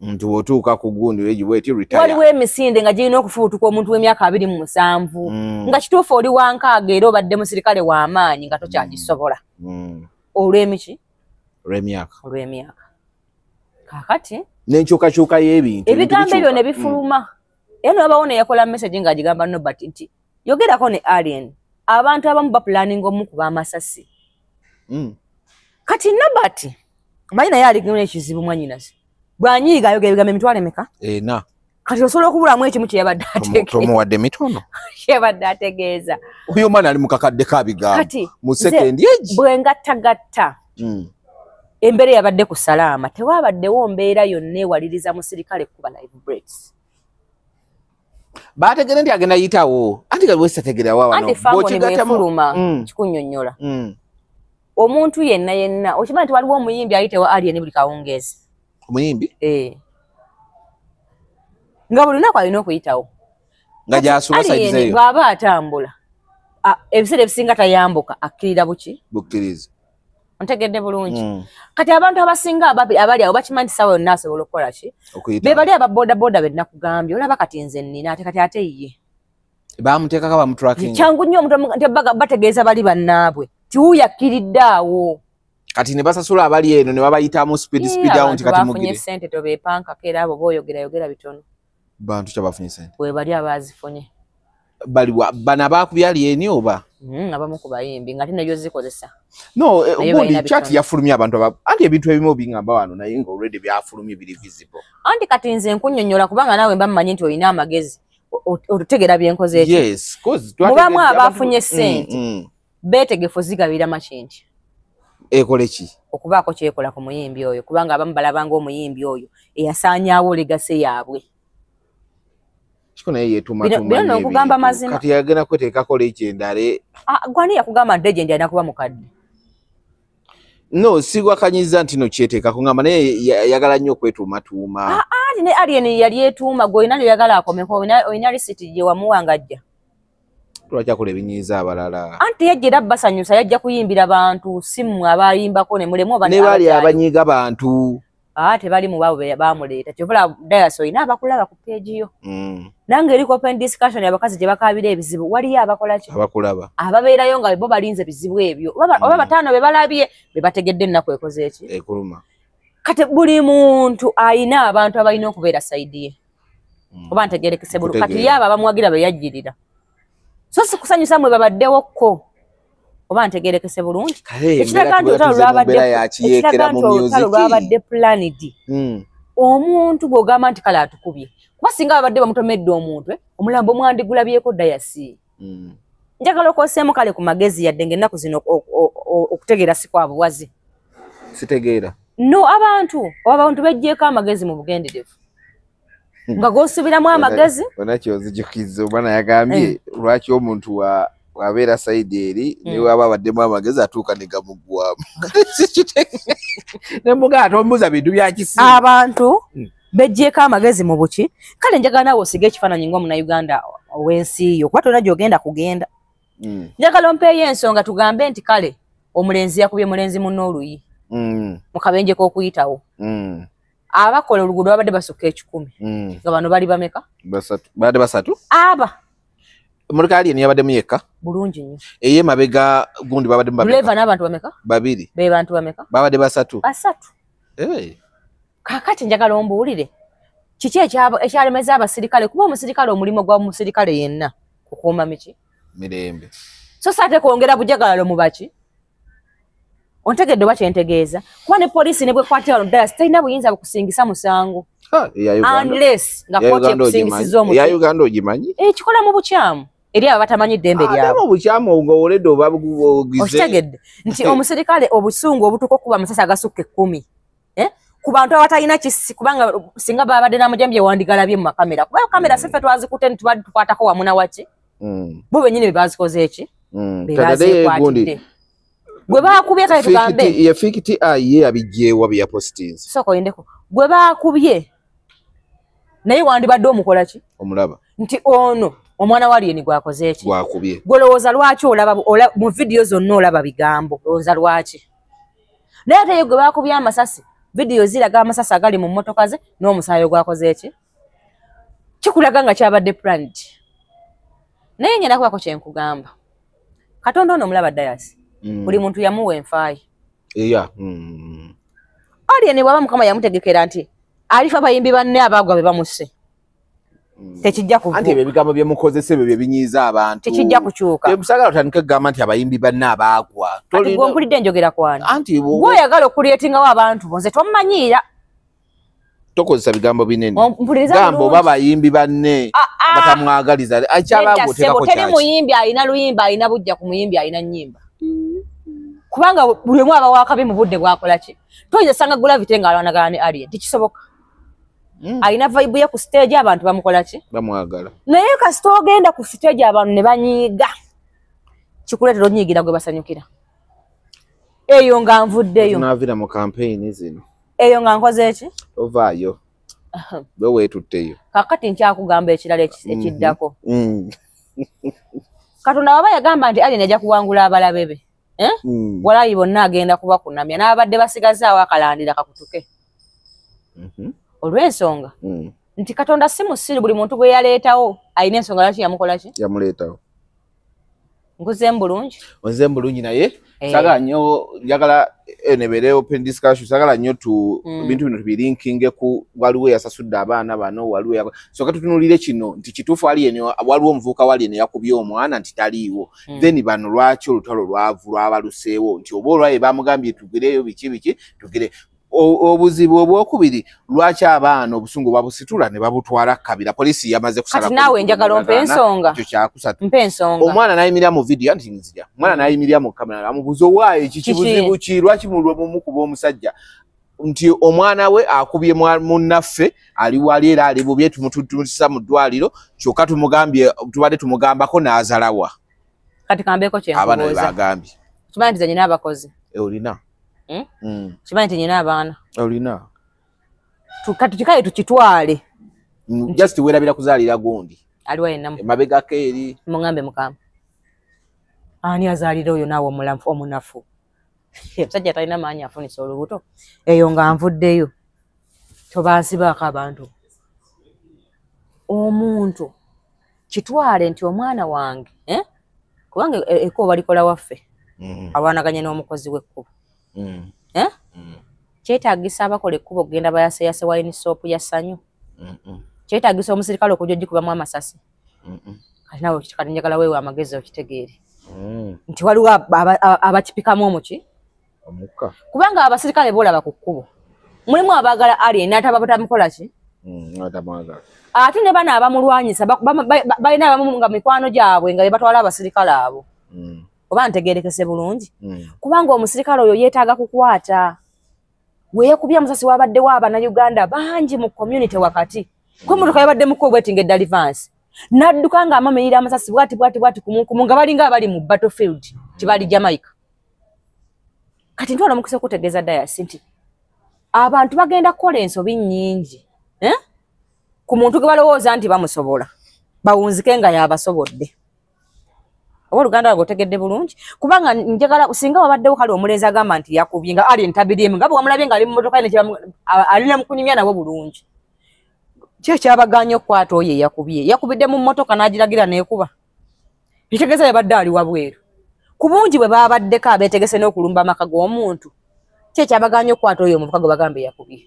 Nti bw'otuuka ku gundi bweti retire. Waliwo emisinde nga girina okufubutuka omuntu w'emyaka 27 nga kituufu oli wa nkaaga era obadde musirikale w'amaanyi nga tokyagisobola. Olw'emiki? Olw'emyaka. Olw'emyaka. Kaakati n'enkyukakyuka y'ebintu. Ebigambo ebyo ne bifuluma. Era n'obawo ne yakola message ng'agigamba Nobert nti yogerako ne Alien. Abantu abamu bapulaninga omukuba amasasi. Kati Nobert omanyi naye aligemu n'ekizibu mwannyinaze. Bw'anyiiga ayogera ebigambo emitwalo emeka? Ena. Kati osobola okubulamu ekimu kye yabadde ategeeza. Tomuwadde mitono. Kye yabadde ategeeza. Oyo omwana ali mu kakadde k'abigambo. Kati mu sekendi egi. Bwe ngattagatta embeera eyabadde ku Salaama tewabaddewo mbeera yonna ewaliriza musirikale kuba live breaks. Baategere nti agenda yitawo. Anti kati wesitategeera wa wano. Anti fango ne bwefuluma kikunnyonnyola. Omuntu yenna yenna okimanyi nti waliwo omuyimbi ayitewo Alien buli kawungeezi. Omuyimbi? Nga buli lunaku alina okuyitawo. Nga gy'asula sayizi eyo. Bw'aba atambula ebiseera ebisinga tayambuka akkirira buki? Bukkiriza. Ontegedde bulungi. Kati abantu abasinga abali awo bakimanyi nti ssaawa yonna asobola okukola ki? Be bali aba bodaboda be nnakugambye olaba kati nze nnina ate kati ate ye. Bamuteekako bamutrackinga. Kyangu nnyo omuntu nti bategeeza bali bannaabwe. Ti wuuyo akkiridde awo. Kati ne basasula abali eno ne babayitamu speed speed awo nti kati mugire. Bafunye ssente tobeepankako era abo b'oyogera yogera bitono. Bantu kyabafunye ssente. Bwe bali abaazifunye. Bali bano abaakubye Alien oba? Abamu ku bayimbi ng'ate nabyo zikozesa. No, gundi chat yafulumye abantu anti ebintu ebimu bingamba wano naye nga already byafulumye biri visible. Anti kati nze nkunnyonnyola kubanga naawe mba mmanyi nti olina amagezi otutegeera bye nkoze ekyo. Yes, cause mubamu abafunye ssente beetegefu zigabira Makindye. Ekole ki? Okubaako kyekola ku muyimbi oyo kubanga abamu balabanga omuyimbi oyo eyasaanyaawo legacy yaabwe. Kiko naye yeetuma bino okugamba mazima. Kati yagenda kweteekako legendary. Gwani yakugamba nti legend alina kuba mukadde? No, sigwakanyiza nti no kyeteekako ngamba naye yagala nnyo okwetuumatuuma. Ne Alien yali yeetuuma gwe olina ly'oyagala akomeko olina lisiti gye wamuwa ng'ajja. Lwaki akola ebinyiiza abalala? Anti yajja era basanyusa yajja kuyimbira bantu si mmwe abayimbako ne mulemu oba ne bali abanyiiga bantu. Tebali mu baabo bamuleeta. Kyovula Dayas olina abakulaba ku page yo. Nange eri open discussion abakazi gye bakaabira ebizibu, waliyo abakola ki? Abakulaba. Ababeerayo nga bo balinze bizibu ebyo. Oba bataano be balabye be bategedde ennaku ekoze eki? Ekuluma. Kati buli muntu ayina abantu abalina okubeera side ye. Oba ntegerekese bulu. Kati yaba abamuwagira be yajjirira. So si kusanyusa mwe babaddewo ko. Oba ntegerekese bulungi. Ekiraga nti olutalo lwabadde planned. Omuntu bw'ogamba nti kale atukubye. Kuba singa babadde bamutomedde omuntu, omulambo mwandigulabyeko Dayasi. Njagala okosseemu kale ku magezi yadde ng'ennaku zino okutegeera si kwa buwazi. Sitegeera. No, abantu bejjeeko amagezi mu bugenderevu. Nga gosubiramu amagezi. Onakyo nzijukiza omwana yagambye lwaki omuntu wabeera side eri ne waba abaddemu amagezi atuuka ne gamuggwamu. Ne mbuga atombuza bintu bya kisi. Abantu bejjeeko amagezi mu buki. Kale njagala naawe osige ekifaananyi ng'omunnayuganda ow'ensi yo kuba tolina gy'ogenda kugenda. Njagala ompeeyo ensonga tugambe nti kale omulenzi yakubye mulenzi munne oluyi. Mu kabenje k'okuyitawo. Abakola oluguudo babadde basukka 100. Nga bano bali bameka? Basatu. Babadde basatu? Aba. Emmotoka yali eno yabaddemu yekka? Bulungi nnyo. Ey'emabega gundi babaddemu bameka? Driver n'abantu bameka? Babiri. Be bantu bameka? Babadde basatu. Basatu. Kaakati njagala ombuulire kiki ekyalemeza abasirikale, kuba omusirikale omulimu gwa musirikale yenna kukuuma miki? Mirembe. So saate kwongera bujagalalo mu baki? Ontegedde oba kyentegeeza? Kuba ne poliisi ne bwekwatira wano ddala terina buyinza bukusingisa musango. Unless nga kkooti ekusingisiza omuti. Eya Uganda ogimanyi? Ekikola mu bukyamu. Eri abo batamanyi ddembe lyabwe. Ate mu bukyamu ng'owoledde oba bugize. Okitegedde nti omusirikale obusungu obutuuka okuba amasasi agasukka 10. Ku bantu abatalina kisi, kubanga singa babadde n'amajambi wandigalabye mu makamera. Kuba kamera si ffe twazikutte nti tubadde tukwatako wamu na waki. Bo bennyini be bazikoze eki? Be bazeekwatidde. Gwe baakubye kale tugambe. Ye fikiti ye abijjeewa bye yapositinze. Sooka oyendeko. Gwe baakubye naye wandibadde omukola ki? Omulaba. Nti ono omwana wa Alien gwakoze eki? Gwakubye. Gwolowooza lwaki olaba mu vidiyo zonna olaba bigambo. Olowooza lwaki? Naye ate ye gwe baakubye amasasi, vidiyo ziraga amasasi agali mu mmotoka ze n'omusaayi gwakoze eki? Kikulaga nga kyabadde planned. Naye ngenda kubako kye nkugamba. Katonda ono omulaba Dayasi. Buli muntu yamuwa enfaayi. Alien bw'aba Mukama yamutegekera nti alifa abayimbi banne abaagwa be bamusse. Tekijja kuvuka. Anti ebyo ebigambo bye mukozesa ebyo bye binyiiza abantu. Tekijja kukyuka. Temusagala otandike kugamba nti abayimbi banne abaagwa. Kati gwe mpulidde njogera kwani? Anti gw'oyagala okuleetingawo abantu bo nze tommanyiira. Tokozesa bigambo binene. Gamba oba abayimbi banne batamwagaliza. Akyabaago oteekako kyaki? Teri muyimbi alina luyimba alina bujja ku muyimbi alina nnyimba. Kubanga buli omu aba wakabi mu budde bw'akola ki? Toyinza sanga Gravity ng'alwanagana ne Alien, tekisoboka. Alina vibe ye ku stage abantu bamukola ki? Bamwagala. Naye kasita ogenda ku stage abantu ne banyiiga. Kikuleetera onyiigira gwe basanyukira. Eyo nga nvuddeyo. Tunaavira mu campaign zino. Eyo nga nkoze ki? Ovaayo. Gwe weetutteyo. Kaakati nkyakugamba ekirala ekiddako. Katonda waba yagamba nti Alien ajja kuwangula abalabe be. Walayi bonna agenda kubakunamya n'abadde basigazaawo akalandira kakutuke. Olw'ensonga nti Katonda si musiru, buli muntu gwe yaleetawo alina ensonga lwaki yamukola ki? Yamuleetawo. Nkuzeemu bulungi? Onzeemu bulungi naye sagala nnyo njagala enebeere open discussion, sagala nnyo tu bintu bino tubirinkinge ku waliwo eyasasudde abaana bano, waliwo so katutunuulire kino nti kituufu Alien waliwo omuvubuka wa Alien yakubye omwana nti taliiwo. Then bano lwaki olutalo lwavu lwabaluseewo nti oba olwaye bamugambye tugireyo biki biki tugire. Obuzibu obwokubiri lwaki abaana obusungu babusitula ne babutwala kabira poliisi yamaze kusala. Kati naawe njagala ompe ensonga. Ekyo kyakusatu. Mpe ensonga. Omwana n'ayimirira mu vidiyo nti nzija. Omwana n'ayimirira mu kamera amubuuza owaayo kiki buzibu ki lwaki mumukuba omusajja nti omwana we akubye munnaffe ali wali era ali bubi tumututusa mu ddwaliro kyokka tumugambye tubadde tumugambako n'azalawa. Kati kambeeko kye nkubuuza. Abaana be bagambye. Kimanyi nti nze nnina abakozi. Olina. Kimanyi nti nnina abaana. Olina. Kati kikaye tukitwale. Just weerabira kuzaalira gundi. Aliwa yenna. Emabegako eri. Muŋŋambe mukama. Ani azaalira oyo naawe omunafu? Omusajja talina maanyi afunisa olubuto. Eyo nga nvuddeyo. Tobansibaako abantu. Omuntu kitwale nti omwana wange, eh? Kubanga ekkubo balikola waffe. Alwanaganye n'omukozi w'ekkubo. Eh? Kyetaagisa abakola ekkubo okugenda bayaseyase wine soap ya Ssanyu. Kyetaagisa omusirikale okujja ogikubamu amasasi. Kati nawe kati njagala weewe amagezi okitegeere. Nti waliwo abakipikamu omuki? Omukka. Kubanga abasirikale boolaba ku kkubo. Mulimu abaagala alien n'ataba batamukola ki? Ate ne bano abamulwanyisa balina abamu nga mikwano gyabwe nga be batwala abasirikale abo. Oba ntegeerekese bulungi. Kubanga omusirikale oyo yeetaaga kukwata. We yakubye amasasi wabaddewo Abannayuganda bangi mu community wakati. Kuba emmotoka yabadde mu kkubo bw'eti ng'edda reverse. N'adduka ng'amamirira amasasi bw'ati bw'ati bw'ati kumu nga balinga abali mu battlefield tibali Jamaica. Kati ntwala omukisa okutegeeza Dayasi nti abantu bagenda kukola ensobi nnyingi, eh? Ku muntu gwe balowooza nti bamusobola bawunzike nga y'abasobodde. Oba Oluganda lwange otegedde bulungi? Kubanga njagala singa wabaddewo kale omulenzi agamba nti yakubye nga ali ntabiriemu nga bwe wamulabye ng'ali mu mmotoka ye alina mu kunyumya nabo bulungi. Ki ekyabagaanye okukwata oyo eyakubye? Yakubidde mu mmotoka n'agiragira n'ekuba. Kitegeeza yabadde ali wabweru. Ku bungi bwe baabaddeko abeetegese n'okulumba amaka g'omuntu, ki ekyabagaanye okukwata oyo omuvuka gwe bagamba eyakubye?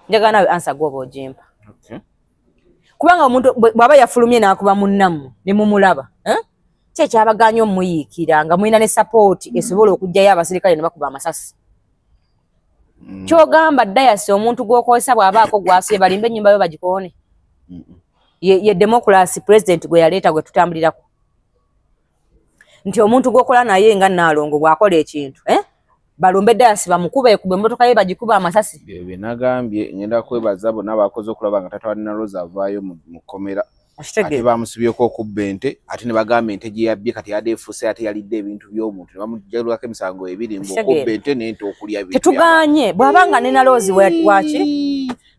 Njagala naawe ansa gw'oba ogimpa. Kubanga omuntu bw'aba yafulumye n'akuba munnammwe ne mumulaba, eh? Ki ekyabagaanye omuyiikira nga mulina ne sapooti esobola okuggyayo abasirikale ne bakuba amasasi? Ky'ogamba Dayasi omuntu gw'okozesa bw'abaako gw'asibye balimbe ennyumba yo bagikoone. Ye democracy president gwe yaleeta gwe tutambulirako. Nti omuntu gw'okola naye nga Nnaalongo bw'akola ekintu, eh? Balumbe Dayasi bamukube ekube emmotoka ye bagikube amasasi. Bye nagambye ngenda kwebaza bonna abakoze okulaba nga taata wa Nina Roz avaayo mu kkomera. Ate bamusibyeko okubba ente, ate ne bagamba ente gye yabbye kati yadde efuuse ate yalidde ebintu by'omuntu ne bamuggyalwako emisango ebiri mbu okubba ente n'ente okulya ebintu. Tetugaanye bw'aba nga Nina Roz waki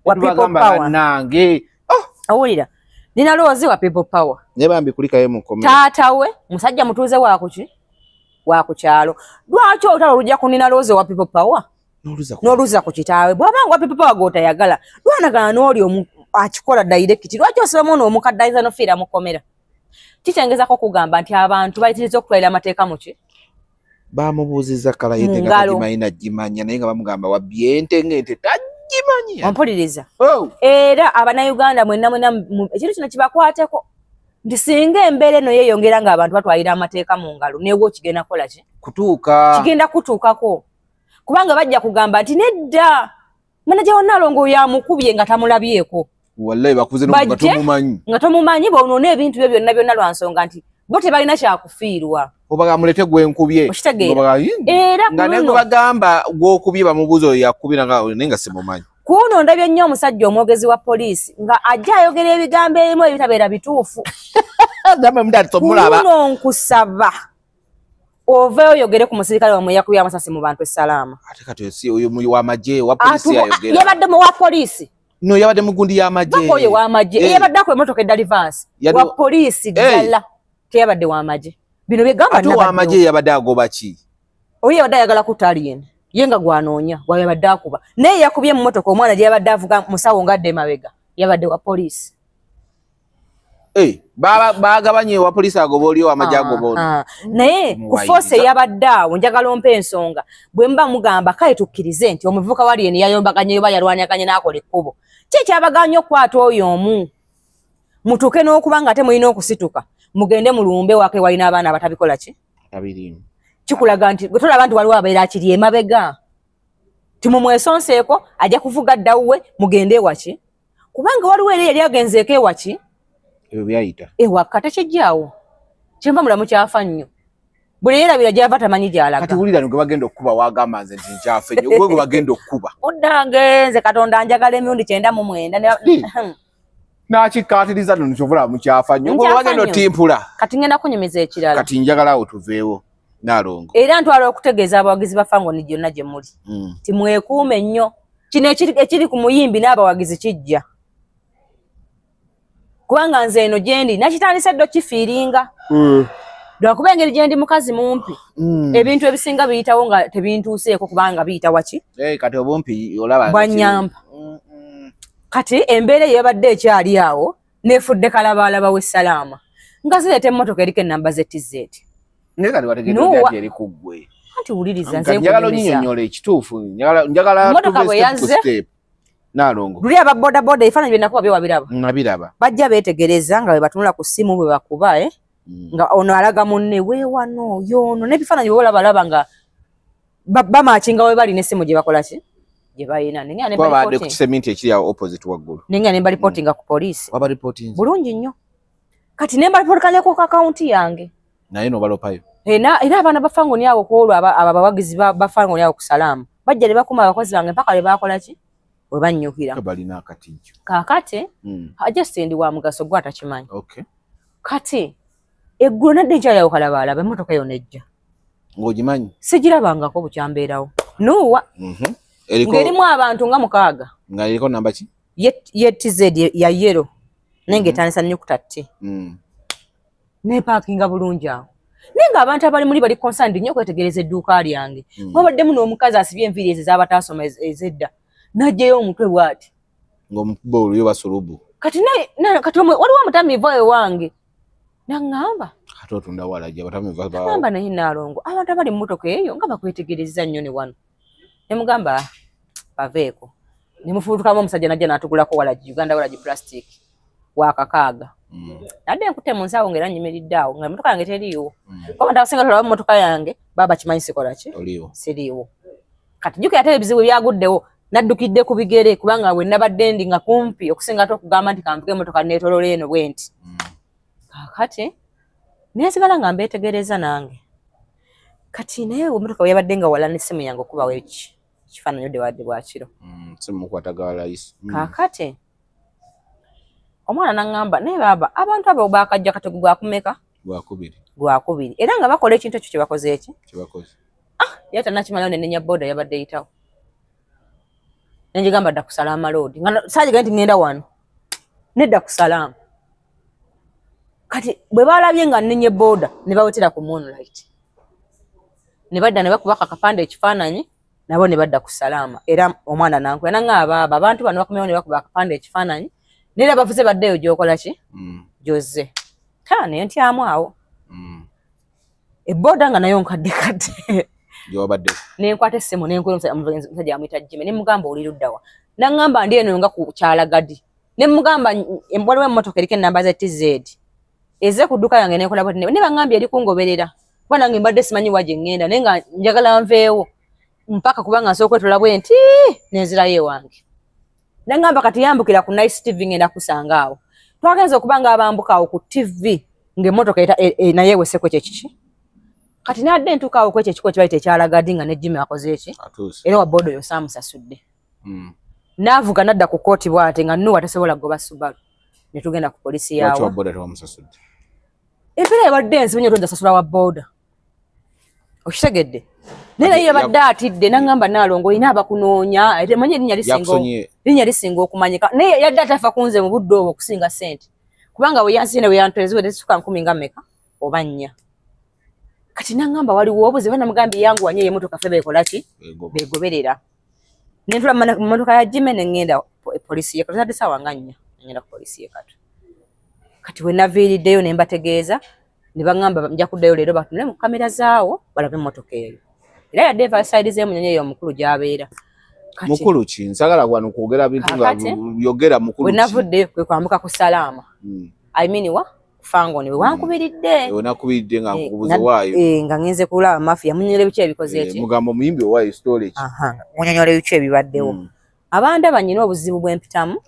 wa people power. Nange owulira Nina Roz wa people power. Ne bambi kulikayo mu kkomera. Taata we musajja mutuuze wa kuki? Wa ku kyalo. Lwaki olutalo lujja ku Nina Roz wa people power? N'oluza ku kitaawe. Bw'aba nga wa people power gw'otayagala, lwanagana n'oli akikola direct. Lwaki osibamu ono omukadde ayinza n'ofiira mu kkomera? Kikyengezako okugamba nti abantu bayitiriza okutwalira amateeka mu ki? Bamubuuzizza kala y'ente nga tagimanyi nagimanya naye nga bamugamba wabbye ente ng'ente tagimanyi. Ompuliriza. Era Abannayuganda mwenna mwenna ekintu kino kibakwateko nti singa embeera eno yeeyongera ng'abantu batwalira amateeka mu ngalo neewo kigenda kukola ki? Kutuuka. Kigenda kutuukako. Kubanga bajja kugamba nti nedda manager wa Nnaalongo yamukubye nga tamulabyeko. Wallahi bakuze nga tomumanyi. Nga tomumanyi bw'onoona ebintu byo byonna byonna lwa nsonga nti bo tebalina kyakufiirwa. Oba amulete gwe nkubye. Era nga ne bagamba gw'okubye bamubuuza oyo yakubira nga naye nga simumanyi. Kuno ndabye nnyo omusajja omwogezi wa poliisi nga ajja ayogera ebigambo ebimu ebitabeera bituufu. Kuno nkusaba oveeyo oyogere ku musirikale wammwe yakubye amasasi mu bantu essalaama. Ate kati si oyo w'amagye wa poliisi ayogera. Yabadde mu wa poliisi. No yabadde mu gundi y'amagye. Bako oyo w'amagye. Yabadde akuba emmotoka edda reverse. Wa poliisi ddala. Teyabadde w'amagye. Bino bye gamba ate w'amagye yabadde agoba ki? Oyo yabadde ayagala kutta alien. Ye nga gwanoonya gwayabadde akuba. Naye yakubye mu mmotoka omwana gye yabadde avuga musawo ng'adda emabega. Yabadde wa poliisi. Bagabanye wa poliisi agoba oli ow'amagye agoba ono. Naye ku force eyabadde awo njagala ompe ensonga. Bwe mba mugamba kale tukkirize nti omuvubuka wa alien yayombaganye oba yalwanyaganye n'akola ekkubo. Ki ekyabagaanye okukwata oyo omu? Mutuuke n'okuba nga ate mulina okusituka mugende mulumbe wake walina abaana abatabikola ki? Abirimu. Kikulaga nti gwe tolaba nti waliwo abeera akiri emabega. Timumwesonseeko ajja kuvuga ddawuwe mugende ewaki? Kubanga waliwo era yali agenzeeko ewaki? Ebyo byayita. Ewaka tekijjaawo. Kyenva mulamu kyafa nnyo. Buli yeerabira gy'ava tamanyi gy'alaga. Kati wulira gwe bagenda okukuba wagamba nze nti nkyafa nnyo. Gwe gwe bagenda okukuba. Oddange nze Katonda anjagala emirundi 99. N'akikkaatiriza nno kyova olaba mukyafa nnyo. Gwe bagenda otimpula. Kati ngenda kunyumiza ekirala. Kati njagala awo tuveewo Nnaalongo. Era ntwala okutegeeza abawagizi ba Fangoni gyonna gye muli. Nti mwekuume nnyo. Kino ekiri ku muyimbi n'abawagizi kijja. Kubanga nze eno gye ndi nakitandise dda okifiiringa. Lwakuba engeri gye ndi mukazi mumpi, ebintu ebisinga biyitawo nga tebintuuseeko kubanga biyita waki? Kati obumpi olaba bwanyamba. Kati embeera eyabadde ekyali awo nefudde kalabaalaba w'essalaama nga zireeta emmotoka eriko ennamba ze TZ. Naye kati wategedde ati eri ku ggwe. Anti wuliriza nze njagala onnyinyonnyola ekituufu, njagala mmotoka bwe yazze Nalongo. Luli aba boda boda ebifaananyi bye nakuba byo wabiraba? Nabiraba. Bajja beetegereza nga bwe batunula ku ssimu bwe bakuba nga ono alaga munne weewano y'ono n'ebifaananyi bwe olabalaba nga bamakinga we bali n'essimu gye bakola ki? Gye balina. Babadde ku kiseminti ekiri awo opposite waggulu. Nengenda ne mbalipotinga ku poliisi. Wabalipotinze? Bulungi nnyo. Kati ne mbalipotinga ne ku akawunti yange. Naye n'obalopayo? Era abaana ba Fangoni awo ku olwo abawagizi ba Fangoni awo ku Salaamu bajja ne bakuma abakozi bange mpaka lwe baakola ki? We bannyukira. Balina akatijjo. Kaakati just ndi wa mugaso gwe atakimanyi. Okay. Kati eggulo nadde nkyali awo kalabaalaba emmotoka yonna ejja. Ng'ogimanyi? Sigirabangako bukyambeerawo. Nuuwa. Ng'erimu abantu nga 6. Nga eriko namba ki? Ye TZ ya yellow. Naye ng'etandisa nnyukuta T. Neepaakinga bulungi awo. Naye ng'abantu abali muli bali concerned nnyo okwetegereza edduuka lyange. Mwabaddemu n'omukazi asibye enviiri ezo ez'abataasoma ez'edda. N'aggyayo omutwe bw'ati. Ng'omukuba oluyo basulubu. Kati waliwo omutamiivu oyo wange. Naŋŋamba. Ate otunda walagi abatamiivu Naŋŋamba naye Nalongo abantu abali mu mmotoka eyo nga bakwetegereza nnyo ne wano. Ne mugamba baveeko. Ne mufuutukamu omusajja n'ajja n'atugulako walagi Uganda walagi plastic wa 6. Nadde nkutte mu nsawo ng'era nnyimiridde awo nga emmotoka yange teriiwo. Kuba abantu abasinga tolaba mmotoka yange baba bakimanyi sikola ki? Siriiwo. Kati jjukira ate ebizibu byaguddewo naddukidde ku bigere kubanga we nabadde ndi nga kumpi okusinga ate okugamba nti kanvuge emmotoka neetoloola eno bwe nti. Kaakati ne nsigala nga mbeetegereza nange. Kati naye emmotoka bwe yabadde nga wala n'essimu yange okubawo ekifaananyi odde wadde bwakiro. Kaakati omwana n'aŋŋamba naye baaba abantu abo baakajja katego gwakumeka? Gwakubiri. Era nga bakola ekintu ekyo kye bakoze eki? Kye bakoze. Yali tannakimalayo ne nnenya boda yabadde eyitawo. Ne ngigamba dda ku Salaama Road. Nga saagigaye nti ŋŋenda wano. Nedda ku Salaama. Kati bwe baalabye nga nnenye boda ne bawetera ku Moonlight. Ne badda ne bakuba akapande ekifaananyi nabo ne badda ku Salaama. Era omwana n'ankuba n'aŋŋamba baaba abantu bano bakomyewo ne bakuba akapande ekifaananyi naye bavuze baddeyo gy'okola ki? Gy'ozze. Ne ntyamu awo. Ebooda nga nayo nkadde kadde. Gy'obadde. Ne nkwata essimu ne nkuba omusajja amuyita Jimmy ne mugamba oli ludda wa? N'aŋŋamba ndi eno nga ku Kyalagadi. Ne mugamba waliwo emmotoka eriko ennamba za TZ. Ezze ku dduuka yange n'ekola bw'eti ne baŋŋambye eri kungoberera. Kuba nange mbadde simanyi wa gye ŋŋenda naye nga njagala nveewo mpaka kubanga nsooka okwetooloola bwe nti nenzirayo ewange. N'aŋŋamba kati yambukira ku Nice TV ŋŋenda kusanga awo. Twagenze okuba nga abambuka awo ku TV ng'emmotoka naye eweseko ekyo kiki? Kati nadde ntuuka awo ku ekyo ekiko kye bayita ekyalagadi nga ne Jimmy akoze eki? Era wa boda oyo saamusasudde. N'avuga n'adda ku kkooti bw'ati nga Nuwa tasobola kugoba Subaru. Ne tugenda ku poliisi Lwaki yaawo. wa boda tewamusasudde? Empeera yabadde enzibu nnyo tojja wa boda. Okitegedde? Naye naye yabadde atidde n'aŋŋamba Nalongo olina abakunoonya ate manyi erinnya lisinga okumanyika naye yadde atafa ku nze mu budde obwo okusinga ssente. Kubanga we yansiine we yantwala ziwedde zisukka 10 nga mmeka oba 4. Kati n'aŋŋamba waliwo obuzibu namugambye yanguwa nnyo emmotoka ffe beekola ki? Beegoberera. Ne ntula mu mmotoka ya Jimmy ne ŋŋenda poliisi y'e Katwe. Zaadde ssaawa nga 4 ne ŋŋenda ku poliisi y'e Katwe. Kati we naviiriddeyo ne mbategeeza ne baŋŋamba nja kuddayo leero batunule mu kamera zaawo balabe emmotoka eyo. Era yadde eva sayidi z'emunyonyi eyo omukulu gy'abeera. Mukulu ki? Nsagala wano kwogera bintu nga yogera mukulu ki? We navuddeyo kwe kwambuka ku Salaama. I mean wa? Fangoni we wankubiridde. We nakubiridde nga nkubuze waayo. Nga ngenze kulaba mafia munnyonyola biki ebikoze eki? Mugamba omuyimbi owaayo storage. Munnyonyola biki ebibaddewo. Abandaba nnyina obuzibu bwe mpitamu.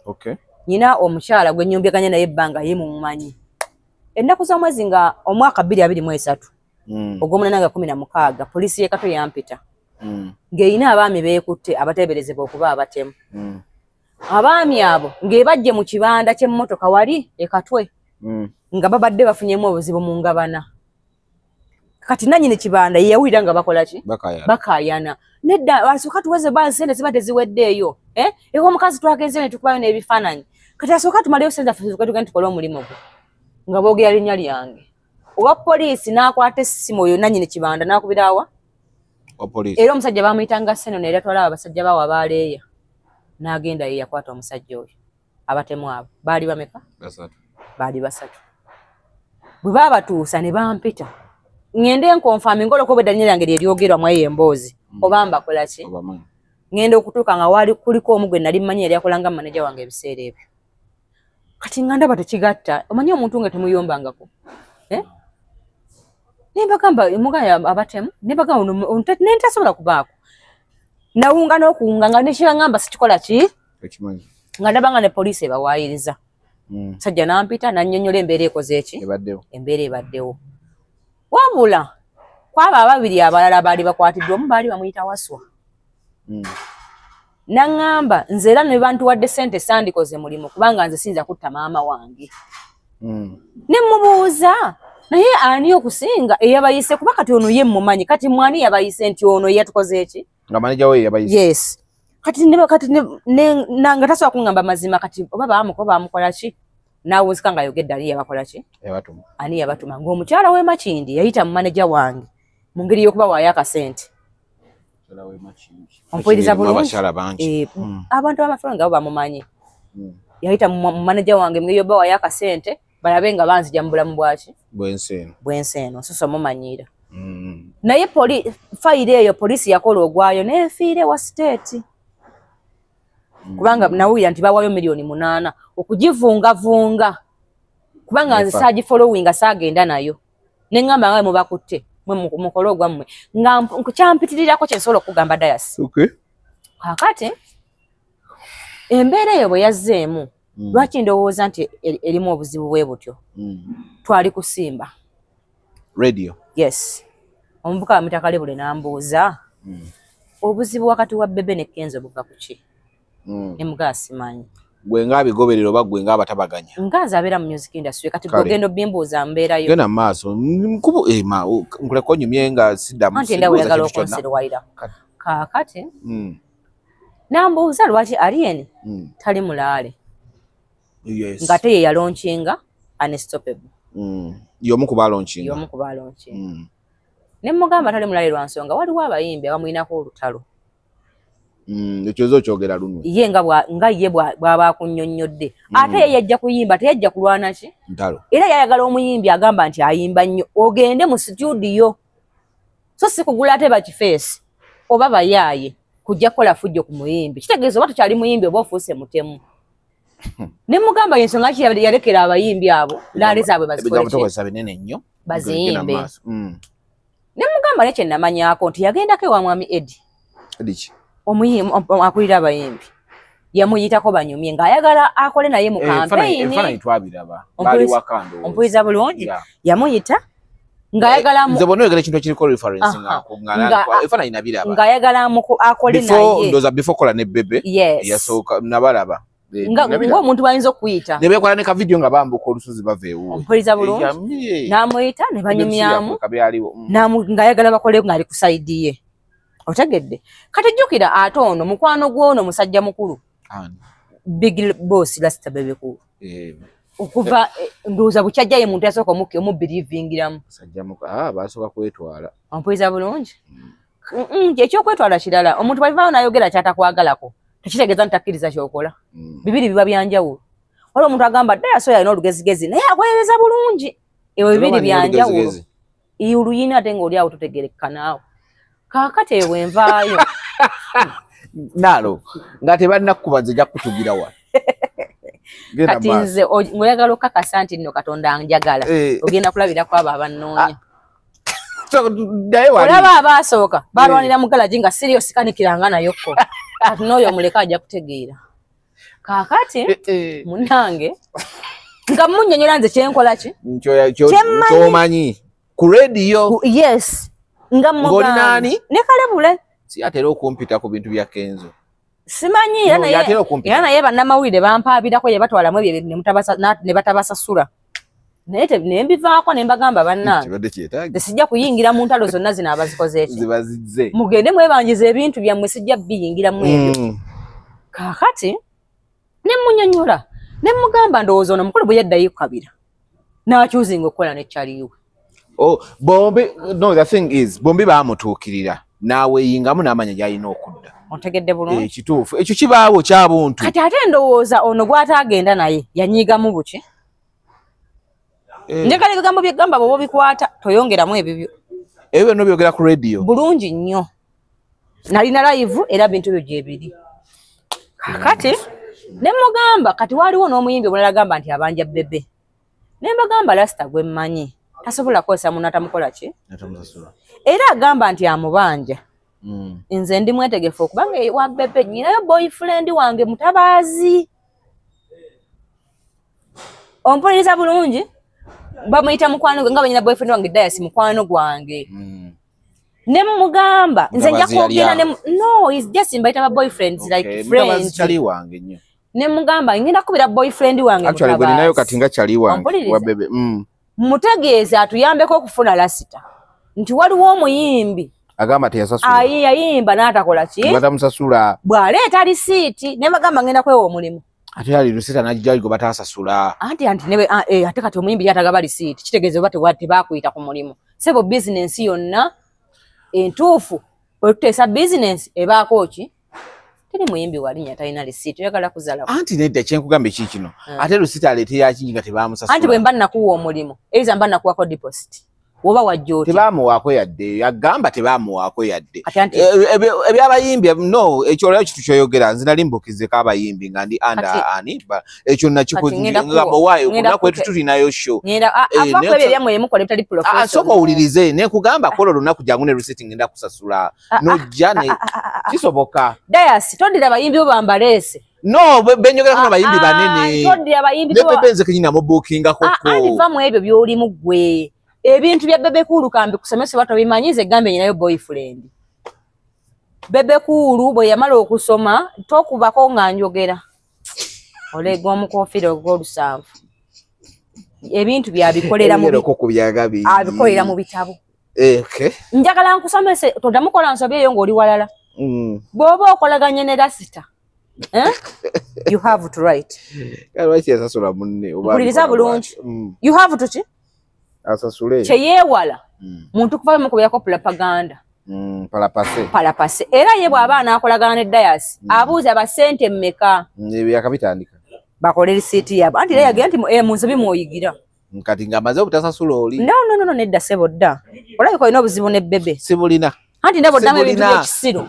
Nnyina omukyala gwe nnyumbyaganye naye ebbanga ye mumumanyi. Ennaku z'omwezi nga omwaka 2023. Ogw'omunaana nga 16 poliisi y'e Katwe yampita. Ng'erina abaami beekutte abateeberezebwa okuba abatemu. Abaami abo ng'ebajje mu kibanda ky'emmotoka wali e Katwe. Nga babadde bafunyemu obuzibu mu ngabana. Kati nannyini kibanda ye yawulira nga bakola ki? Bakaayana. Nedda asooka tuweze ba ssente ziba teziweddeeyo. Eko omukazi twagenze ne tukubayo n'ebifaananyi. Kati asooka tumaleyo ssente zaffe tugende tukole omulimu gwe. Nga boogera linnya lyange. Owa poliisi n'akwata essimu oyo nannyini kibanda n'akubira awa era omusajja bamuyitanga Seno era twalaba abasajja bawo abaaleeya n'agenda ye yakwata omusajja oyo. Abatemu abo baali bameka? Baali basatu. Bwe baabatuusa ne bampita ŋŋende nkonfaami ng'olwokuba eddannya lyange lye lyogerwa mu eyo emboozi oba mbakola ki? Ŋŋenda okutuuka nga waali kuliko omu gwe nali mmanyi yali akola nga maneja wange ebiseera ebyo. Kati nga ndaba tekigatta, omanyi omuntu nga temuyombangako. Ne mbagamba mugaya abatemu, ne mbagamba ne ntasobola kubaako. Nawunga n'okuwunga nga ne kibangamba sikikola ki? Nga ndaba nga ne poliisi ebawaayiriza. Musajja n'ampita n'annyonnyola embeera ekoze eki? Embeera ebaddewo. Wabula kwabo ababiri abalala baali bakwatiddwa omu baali bamuyita Waswa. N'aŋŋamba nze era ne bantuwadde ssente sandikoze mulimu kubanga nze siyinza kutta maama wange. Ne mmubuuza naye ani okusinga eyabayise kuba kati ono ye mmumanyi kati mwani yabayise nti ono yatukoze eki? Nga maneja we yabayise. Yes. Kati nanga tasobola kuŋŋamba mazima kati oba baamukola ki? Naawunzika ng'ayogedde ani yabakola ki? Yabatuma. Ani yabatuma ng'omukyala w'e Makindi yayita mu maneja wange mu ngeri y'okubawaayo akasente. Ompuliriza bulungi? Abantu ab'amafuta nga bo bamumanyi. Yayita mu maneja wange mu ngeri y'okubawaayo akasente balabe nga banzija mu bulamu bwaki? Bw'ensi eno. Nsusa omumanyiira. Naye fayiro eyo poliisi yakola ogwayo n'efiira ewa siteeti. Kubanga nawulira nti bawaayo 8 million okugivungavunga kubanga nze saagifollowinga saagenda nayo ne ŋŋamba nga mubakutte mwe mukole ogwammwe nga nkyampitiriraako kye nsobola okugamba Dayasi. Kaakati embeera eyo bwe yazzeemu lwaki ndowooza nti erimu obuzibu bwe butyo? Twali kusimba radio. Yes. Omuvuka bamuyita Kalebule n'ambuuza obuzibu wakati wa Bebe ne Kenzo buva ku ki? Ne mugamba simanyi. Gwe ng'abigoberera oba gwe ng'abatabaganya? Nga nze abeera mu music industry kati gw'ogenda obimbuuza mbeerayo. Genda mu maaso nkuleka onyumye nga siddamu. Anti era oyagala okunsiruwalira. Kaakati n'ambuuza lwaki Alien tali mulaale ng'ate ye yalaunchinga Unstoppable. Y'omu ku baalaunchinga. Y'omu ku baalaunchinga. Ne mugamba tali mulaale lwa nsonga waliwo abayimbi abamuyinako olutalo. Ekyozo okyogera lunwe. Ye nga ye bw'aba akunnyonnyodde. Ate ye yajja kuyimba teyajja kulwana ki? Ntalo. Era yayagala omuyimbi agamba nti ayimba nnyo ogende mu situdiyo. So si kugula ate bakifeesi oba bayaaye kujja kukola fujjo ku muyimbi. Kitegeeza oba tokyali muyimbi oba ofuuse mutemu. Ne mugamba ensonga ki yalekera abayimbi abo laale zaabwe bazikole ki? Binene nnyo. Baziyimbe. Ne mugamba ne kye namanyaako nti yagendako ewa Mwami Eddie. Eddie ki? Omuyimbi akulira abayimbi yamuyitako banyumye ng'ayagala akole naye mu kampeyini. Ompuliriza bulungi? Yamuyita ng'ayagala nze bonna oyogera ekintu ekiriko reference efaananyi nabiraba ng'ayagala akole naye ndowooza before kola ne Bebe yasooka nabalaba ng'omuntu bayinza okuyita ne beekola ne ka video nga bambuka olusozi bava ewuwe. Ompuliriza bulungi? N'amuyita ne banyumyamu ng'ayagala bakole ng'ali ku side ye. Otegedde? Kati jjukira ate ono mukwano gw'ono musajja mukulu Big Boss Rasta Bebe Cool. Okuva ndowooza bukyajja ye muntu yasooka omubiriivingiramu. Basooka kwetwala. Ompuliriza bulungi? Ekyokwetwala kirala omuntu bw'avaayo n'ayogera ky'atakwagalako tekitegeeza nti takkiriza ky'okola. Bibiri biba bya njawulo. Waliwo omuntu agamba Dayasi oyo alina olugezigezi naye akolereza bulungi. Ebyo bibiri bya njawulo. Oluyina ate ng'oli awo totegerekeka naawe. Kaakati eyo bwe nvaayo. Nalo nga tebannakuba nze nja kukutugira wano. Kati nze ng'oyagala okukakasa nti nno Katonda anjagala ogenda kulabirako abo abannoonya. Olaba abaasooka balwanira mu galagi nga siriyo sikanikiranga nayokko. Kati n'oyo omuleka ajja kutegeera. Kaakati munnange nga munnyonnyola nze kyenkola ki? Ky'omanyi ku radio. Yes. Nga mugamba ne Kalebule. Si atera okumpita ku bintu bya Kenzo. Simanyi era naye bannamawulire bampaabirako ye batwalamu ebyo ne batabasasula. Naye ne mbivaako ne mbagamba bannange sijja kuyingira mu ntalo zonna zino abazikoze eki. Mugende mwebanjize ebintu byammwe sijja biyingiramu ebyo. Kaakati ne munnyonnyola ne mugamba ndowooza ono mukulu bwe yaddayo kabira n'akyuzinga okukola ne kyaliwe. Oh, bombi, no, the thing is bombi bamutuukirira naaweyingamu n'amanya gy'alina okudda. Ontegedde bulungi? Ekituufu ekyo kibaawo kyabuntu. Kati ate ndowooza ono gw'ataagenda naye yanyiigamu buki? Njagala ebigambo byegamba bw'oba obikwata toyongeramu ebibyo. Ebyo byonna obyogera ku radio. Bulungi nnyo. Nalina live era bintu ebyo gyebiri. Kakati ne mugamba kati waliwo n'omuyimbi omulala agamba nti abanja Bebe. Ne mbagamba Rasta gwe mmanyi tasobola kukozesa munno atamukola ki? Era agamba nti amubanja. Nze ndi mwetegefu okubanga wa Bebe nyinayo boyfriend wange Mutabaazi. Ompuliriza bulungi? Bamuyita mukwano nga banyina boyfriend wange Dayasi mukwano gwange. Ne mugamba nze nja kwogera ne no is just mbayita ba boyfriends like friends. Chali wange nnyo. Ne mugamba ngenda kubira boyfriend wange. Actually gwe ninayo kati nga chali wange wa Bebe. Mutegeeze atuyambeko okufuna Lasita. Nti waliwo omuyimbi agamba teyasasula. Ayi yayimba n'atakola ki? Batamusasula. Bw'aleeta risiiti ne bagamba ngenda kwewa omulimu. Ate ali Lusita n'ajja gwe batasasula. Anti anti newe ate kati omuyimbi yatagaba risiiti kitegeeza oba tebakuyita ku mulimu. Sebo business yonna entuufu bwe tuteesa business ebaako ki? Teri muyimbi walinnya talina risiiti oyagala kuzala. Anti nedda kyenkugamba eki kino. Ate Lusita aleetera kingi nga tebamusasula. Anti bwe mba nakuwa omulimu eiza mba nakuwako deposit. Woba wajja otya? Tebamuwaako yadde, yagamba tebamuwaako yadde. Ebyabayimbi no ekyo olwo kitu kyoyogera nze nali mbukizeeko abayimbi nga ndi under ani ekyo nakikugamba waayo olunaku etu tulinayo show. Ava ebyo byammwe mukola ebitali professional. Sooka owulirize ne nkugamba kola olunaku jangu ne receipt ngenda kusasula nojja ne kisoboka. Dayasi tondira abayimbi bo bambaleese. No, benjogera kuna bayimbi banene. Tondira abayimbi bo. Ne Bebe nze kenyini amubookingako ko. Andi va mu ebyo by'olimu ggwe. Ebintu bya Bebe Cool kambi kusomesa bato bimanyize gambe nyinayo boyfriend. Bebe Cool bwe yamala okusoma tokubako nga njogera. Olega omukofiira ogw'olusanvu. Ebintu byabikolera mu abikolera mu bitabo. Okay. Njagala nkusomese toddamukola nsobi eyo ng'oli walala. Bw'oba okolaganye ne Lasita. You have to write. Mpuliriza bulungi. You have to ki? Asasule. Kyeyeewala muntu kuva mukubirako propaganda. Palapase. Palapase. Era ye bw'aba anaakolagana ne Dayasi abuuza basente mmeka. Byakabitandika. Bakole risiiti yaabwe. Anti era yagenda nti mu nsobi mw'oyigira. Kati ng'amaze obutasasula oli. No, no, no, nedda ssebo dda. Olabika olina obuzibu ne Bebe. Sibulina. Anti ndaba oddamu ebintu by'ekisiru.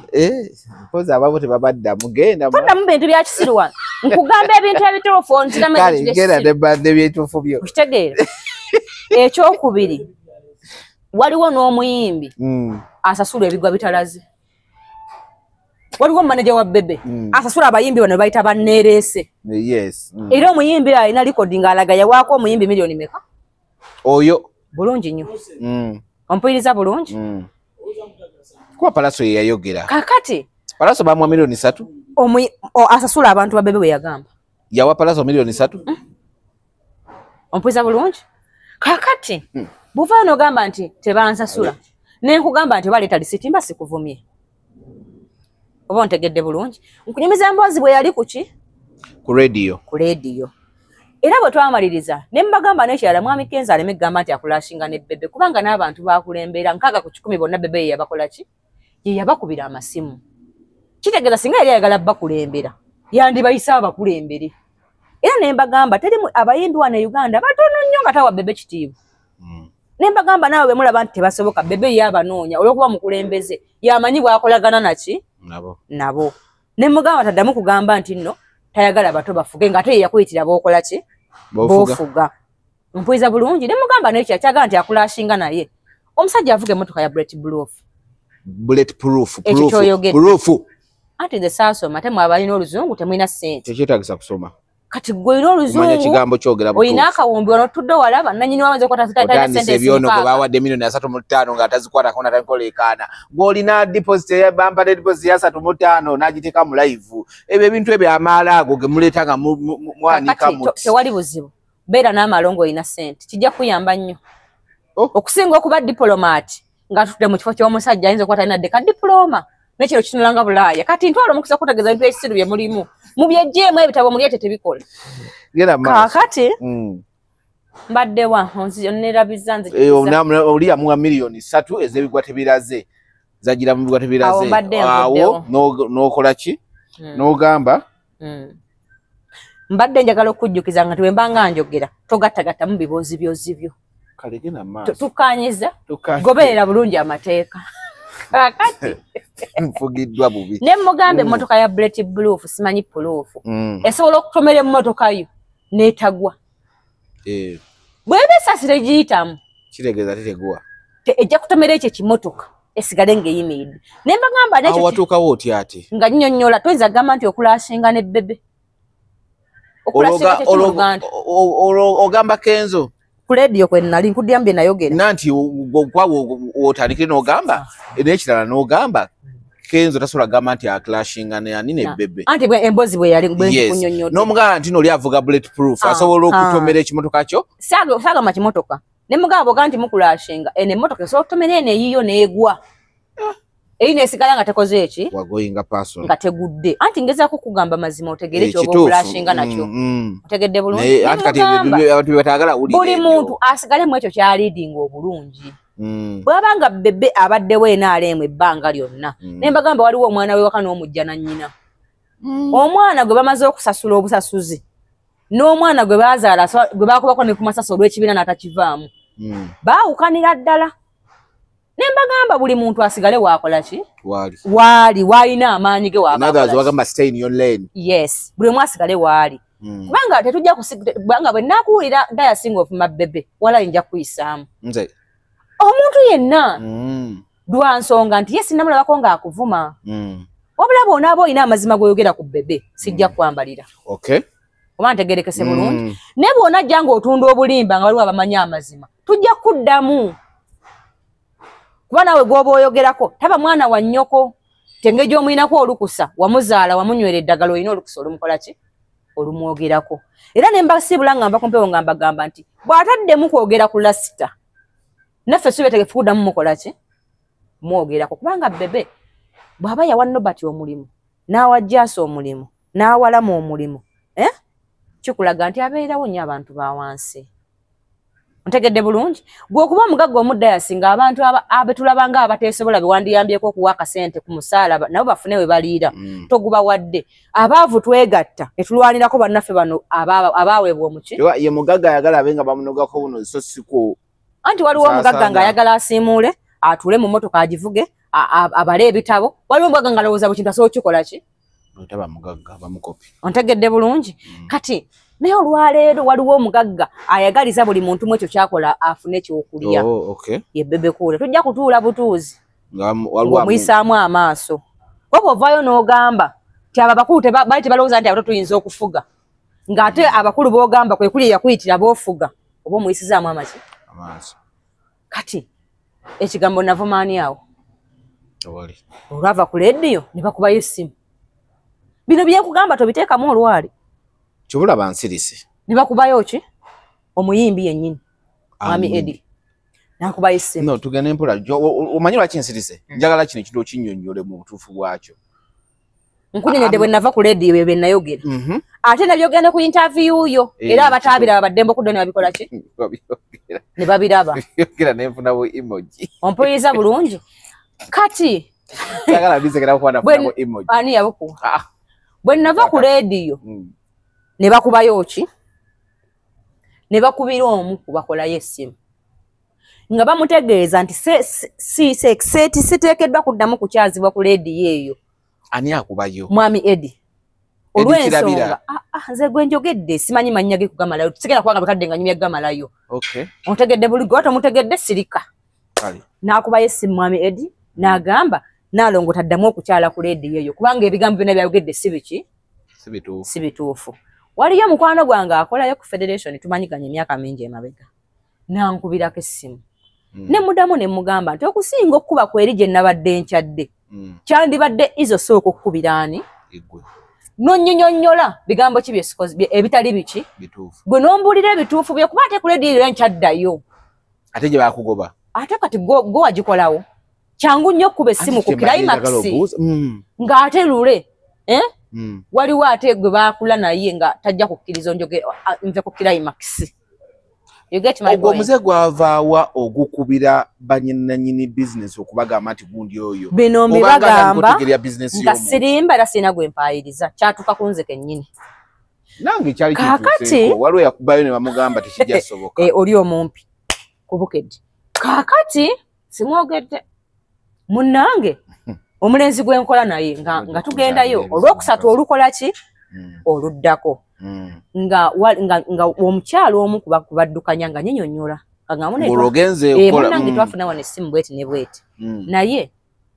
Mpozi ababo tebabaddamu genda. Toddamu bintu bya kisiru wano. Nkugamba ebintu ebituufu onziramu ebintu by'ekisiru. Kale genda n'eby'ebituufu byo. Okitegeera. Ekyokubiri waliwo n'omuyimbi asasula ebigwa bitalaze. Waliwo maneja wa Bebe asasula abayimbi bano bayita banneereese. Yes. Era omuyimbi alina likodi ng'alaga yawaako omuyimbi milioni meka. Oyo bulungi nnyo. Ompuliriza bulungi. Kuba Palaso ye yayogera. Kakati Palaso bamuwa milioni 3. Asasula abantu ba Bebe bwe yagamba. Yawa Palaso milioni 3. Ompuliriza bulungi. Kakati bw'ova n'ogamba nti tebansasula ne nkugamba nti baleeta risiiti mba sikuvumye. Oba ontegedde bulungi. Nkunyumiza emboozi bwe yali ku ki? Ku radio. Ku radio. Era bwe twamaliriza ne mbagamba n'ekirala Mwami Kenzo aleme kugamba nti akulashinga ne Bebe kubanga n'abantu bakulembera 6 ku 10 bonna Bebe ye yabakola ki? Ye yabakubira amasimu. Kitegeeza singa yali ayagala bakulembera yandibayisa abakulembere. Era ne mbagamba teri abayimbi wano e Uganda batono nnyo nga tawa Bebe kitiibwa. Ne mbagamba naawe bwe mulaba nti tebasoboka Bebe ye abanoonya olw'okuba mukulembeze yamanyi bw'akolagana naki? Nabo. Ne mugamba taddamu kugamba nti nno tayagala bato bafuge ng'ate ye yakuyitira b'okola ki? B'ofuga. Mpuliriza bulungi ne mugamba n'ekyo kyagala nti akulashinga naye. Omusajja avuga emmotoka ya bulletproof. Bulletproof. Ekyo ky'oyogedde. Proof. Anti nze saasoma ate mwe abalina oluzungu temulina ssente. Tekyetaagisa kusoma. Kati gwe olina oluzungu olina akawumbi wano otudde walaba nannyini wamaze okukwata ssente ebyono gwe bawadde milioni 35 ng'atazikwatako n'atakoleekaana. Gw'olina deposit bampadde deposit ya 35 n'agiteeka mu live. Ebyo ebintu ebyo amaala ago ge muleeta nga mwanika muti. Tewali buzibu. Beera n'amalongo olina ssente kijja kuyamba nnyo. Okusinga okuba diplomat ng'atudde mu kifo ky'omusajja ayinza okuba talina dde ka diploma. Nekiro kitunulanga Bulaaya. Kati ntwala omukisa okutegeeza ebintu ebisiru bye mulimu. Mubyeggyemu ebitabo mulyete tebikola. Kaakati Mbadde wa onerabiza nze. Oli yamuwa 3 million ez'ebigwa tebiraze, zagira mu bigwa tebiraze. Awo n'okola ki? N'ogamba Mbadde njagala okujjukiza nga tiwemba nga njogera togattagattamu biboozi byozibyo. Kale genda maaso. Tukkanyiza, goberera bulungi amateeka. Kakati nfugiddwa bubi. Ne mugambe emmotoka ya bullet proof, simanyi proof, esobola okutomera emmotoka yo n'etagwa. Bw'eba esasi tegiyitamu, kitegeeza tetegwa. Ejja kutomera ekyo ekimotoka esigale ng'eyimiridde. Ne mbagamba nekyo watuukawo otya ate? Nga nnyonnyola, toyinza kugamba nti okulashinga ne Bebe. Ogamba Kenzo Ku lediyo kwe nali nkudyamu bye nayogera. Nanti otandikire n'ogamba n'ekirala, n'ogamba Kenzo tasobola kugamba nti aclashinga ani ne Bebe. Anti emboozi bwe yali bwenkunyonyola. N'omugamba nti noli avuga bullet proof, asobola okutomera ekimotoka kyo. Saagamba kimotoka, ne mugamba oga nti mukulashinga eno emmotoka esobola okutomera eno eyiyo n'egwa, eyi nesigala nga tekoze eki wagoyinga person nga tegudde. Anti ngezaako kugamba mazima otegere kyoba okulashinga nakyo. Otegedde bulungi? Buli muntu asigale mu ekyo kyaliidinga obulungi. Bw'aba nga Bebe abaddewo NRM ebbanga lyonna, ne mbagamba waliwo omwana we waka n'omujja na nnyina, omwana gwe bamaze okusasula obusasuzi n'omwana gwe bazaala gwe bakubako ne ku masasi olw'ekibiina n'atakivaamu, baawukanira ddala. Ne mbagamba buli muntu asigale waakola ki waali waalina amaanyi ge. Wagamba stay in your lane. Yes, buli omu asigale waali, kubanga tetujja, kubanga bwe naakuwulira dayasinga ovuma Bebe, walayi nja kuyisaamu omuntu yenna lwa nsonga nti ye sinnamulabako ng'akuvuma. Wabula bw'onaaba olina amazima g'oyogera ku Bebe, sijja kwambalira. Oba ntegerekese bulungi? Naye bw'onajja ng'otunda obulimba nga waliwo abamanyi amazima, tujja kuddamu, kuba naawe gw'oba oyogerako taba mwana wa nnyoko. Tenge gy'omuyinako olukusa, wamuzaala, wamunywera eddagala, olina olukusa olumukola ki, olumwogerako. Era ne mbasiibula nga mba kumpewo nga mbagamba nti bw'ataddemu kwogera ku lasita, naffe si beetegefu kuddamu mukola ki, mwogerako, kubanga Bebe bw'aba yawa Nobert omulimu, n'awa Jasi omulimu, n'awalamu omulimu, eh? Kikulaga nti abeerawo nnyo abantu ba wansi. Ntegedde bulungi? Gwe okuba omugagga omudayasi nga abantu abetulaba nga abateesobola bewandiyambyeko okuwa akasente ku musaala nabo bafune we baliira, togubawadde. Abaavu twegatta ne tulwanirako bannaffe bano abaaweebwa omuki. Ye mugagga ayagala abe nga bamunogako buno, so siku. Anti waliwo omugagga ng'ayagala asiimuule, atuule mu mmotoka agivuge, abale ebitabo. Waliwo omugagga ng'alowooza buli kintu asobola okukikola ki. Taba mugagga bamukopi. Ontegedde bulungi? Kati naye olwaleero waliwo omugagga ayagaliza buli muntu mu ekyo kyakola afune ekyokulya. Ye Bebe Cool tujja kutuula butuuzi ng'omuyisaamu amaaso. Oba ovaayo n'ogamba ti abo abakulu bali tebalowooza nti abato tuyinza okufuga, ng'ate abakulu b'ogamba kwe kuli eyakuyitira b'ofuga, oba omuyisizaamu amaki, amaaso. Kati ekigambo navumaani awo olwava ku lediyo ne bakubayo essimu. Bino byekugamba tobiteekamu olwali. Kibula bansirise. Ne bakubayo ki, omuyimbi yennyini Mwami Edi nakubayo essimu. No, tugende mpola. Omanyi lwaki nsirise? Njagala kino ekintu okinnyonnyole mu butuufu bwakyo. Nkunyonyodde bwe nava ku lediyo bye nayogera, ate nabyogera ne ku interview yo. Era abataabiraba baddembe okudda ne babikola ki, ne babiraba. Yogera nenfuna bu emoji. Ompuliriza bulungi? Kati Sagala bisekera kuba nafuna bu emoji. Ani yabukuwa? Bwe nava ku lediyo ne bakubayo ki, ne bakubira omu ku bakolayo essimu nga bamutegeeza nti siteekeddwa kuddamu kukyazibwa ku leediyo eyo. Ani akubayo? Mwami Edi, olw'ensonga nze gwe njogedde simanyi mannya ge kugamalayo, sigenda kubanga bukadde nga nyumya gamalayo. Ontegedde buli gwe tomutegedde, sirika. N'akubayo essimu mwami Edi n'agamba Naalongo taddamu okukyala ku leediyo eyo kubanga ebigambo byonna byayogedde si biki, si bituufu. Waliyo mukwano gwange akolayo ku federation, tumanyiganye emyaka mingi emabega, nankubirako essimu ne mudamu ne mugamba nti okusinga okukuba kweri gye nabadde nkyadde, kyandibadde izo sooka okukubira ani nonnyonyonnyola bigambo ki ebitali biki, gwe nombuulira ebituufu byo, kuba ate ku leediyo era nkyaddayo. Ate gye bakugoba? Ate kati gwe wagikolawo. Kyangu nnyo okukuba essimu ku Climax ng'ate lule waliwo ate gwe baakula naye nga tajja kukkiriza onjoge nve ku Climax. You get my Ogwo point? Omuze gwavaawa ogukubira banyinanyini business okubagamba nti gundi oyo? Bino Obanga atandika mbibagamba otegeera business nga y'omuntu. sirimba, era sirina gwe mpaayiriza, kyatuuka ku nze kennyini. Nange kyali Kaakati- kituuseeko, waliwo yakubayo ne bamugamba tekijja soboka. Eh, oli omumpi ku Bukedde. Kaakati simwogedde munnange omulenzi gwe nkola naye nga tugendayo olwokusatu olukola ki oluddako nga omukyalo omu kubaddukanya nga nyinyonnyola Ng'olwo ogenze okukola munnange twafuna wano essimu bweti ne bweti, naye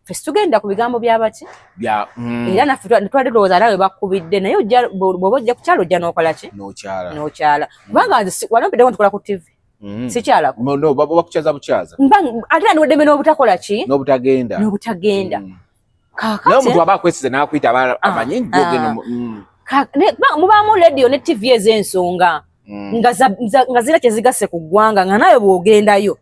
ffe situgenda ku bigambo byabaki era naffe twali tulowooza nawe bakubidde, naye bw'oba ojja ku kyalo ojja n'okola ki? N'okyala. N'okyala, kubanga nze wano mpiddeko ntukola ku TV, sikyalako. No, bakukyaza bukyaza. Ate era ndiweddembe n'obutakola ki? N'obutagenda. N'obutagenda. Naye omuntu aba akwesize n'akuyita aba amanyi gw'ogenda Mubaamu rediyo ne TV ez'ensonga nga zira kye zigasse ku ggwanga, nga nawe bw'ogendayo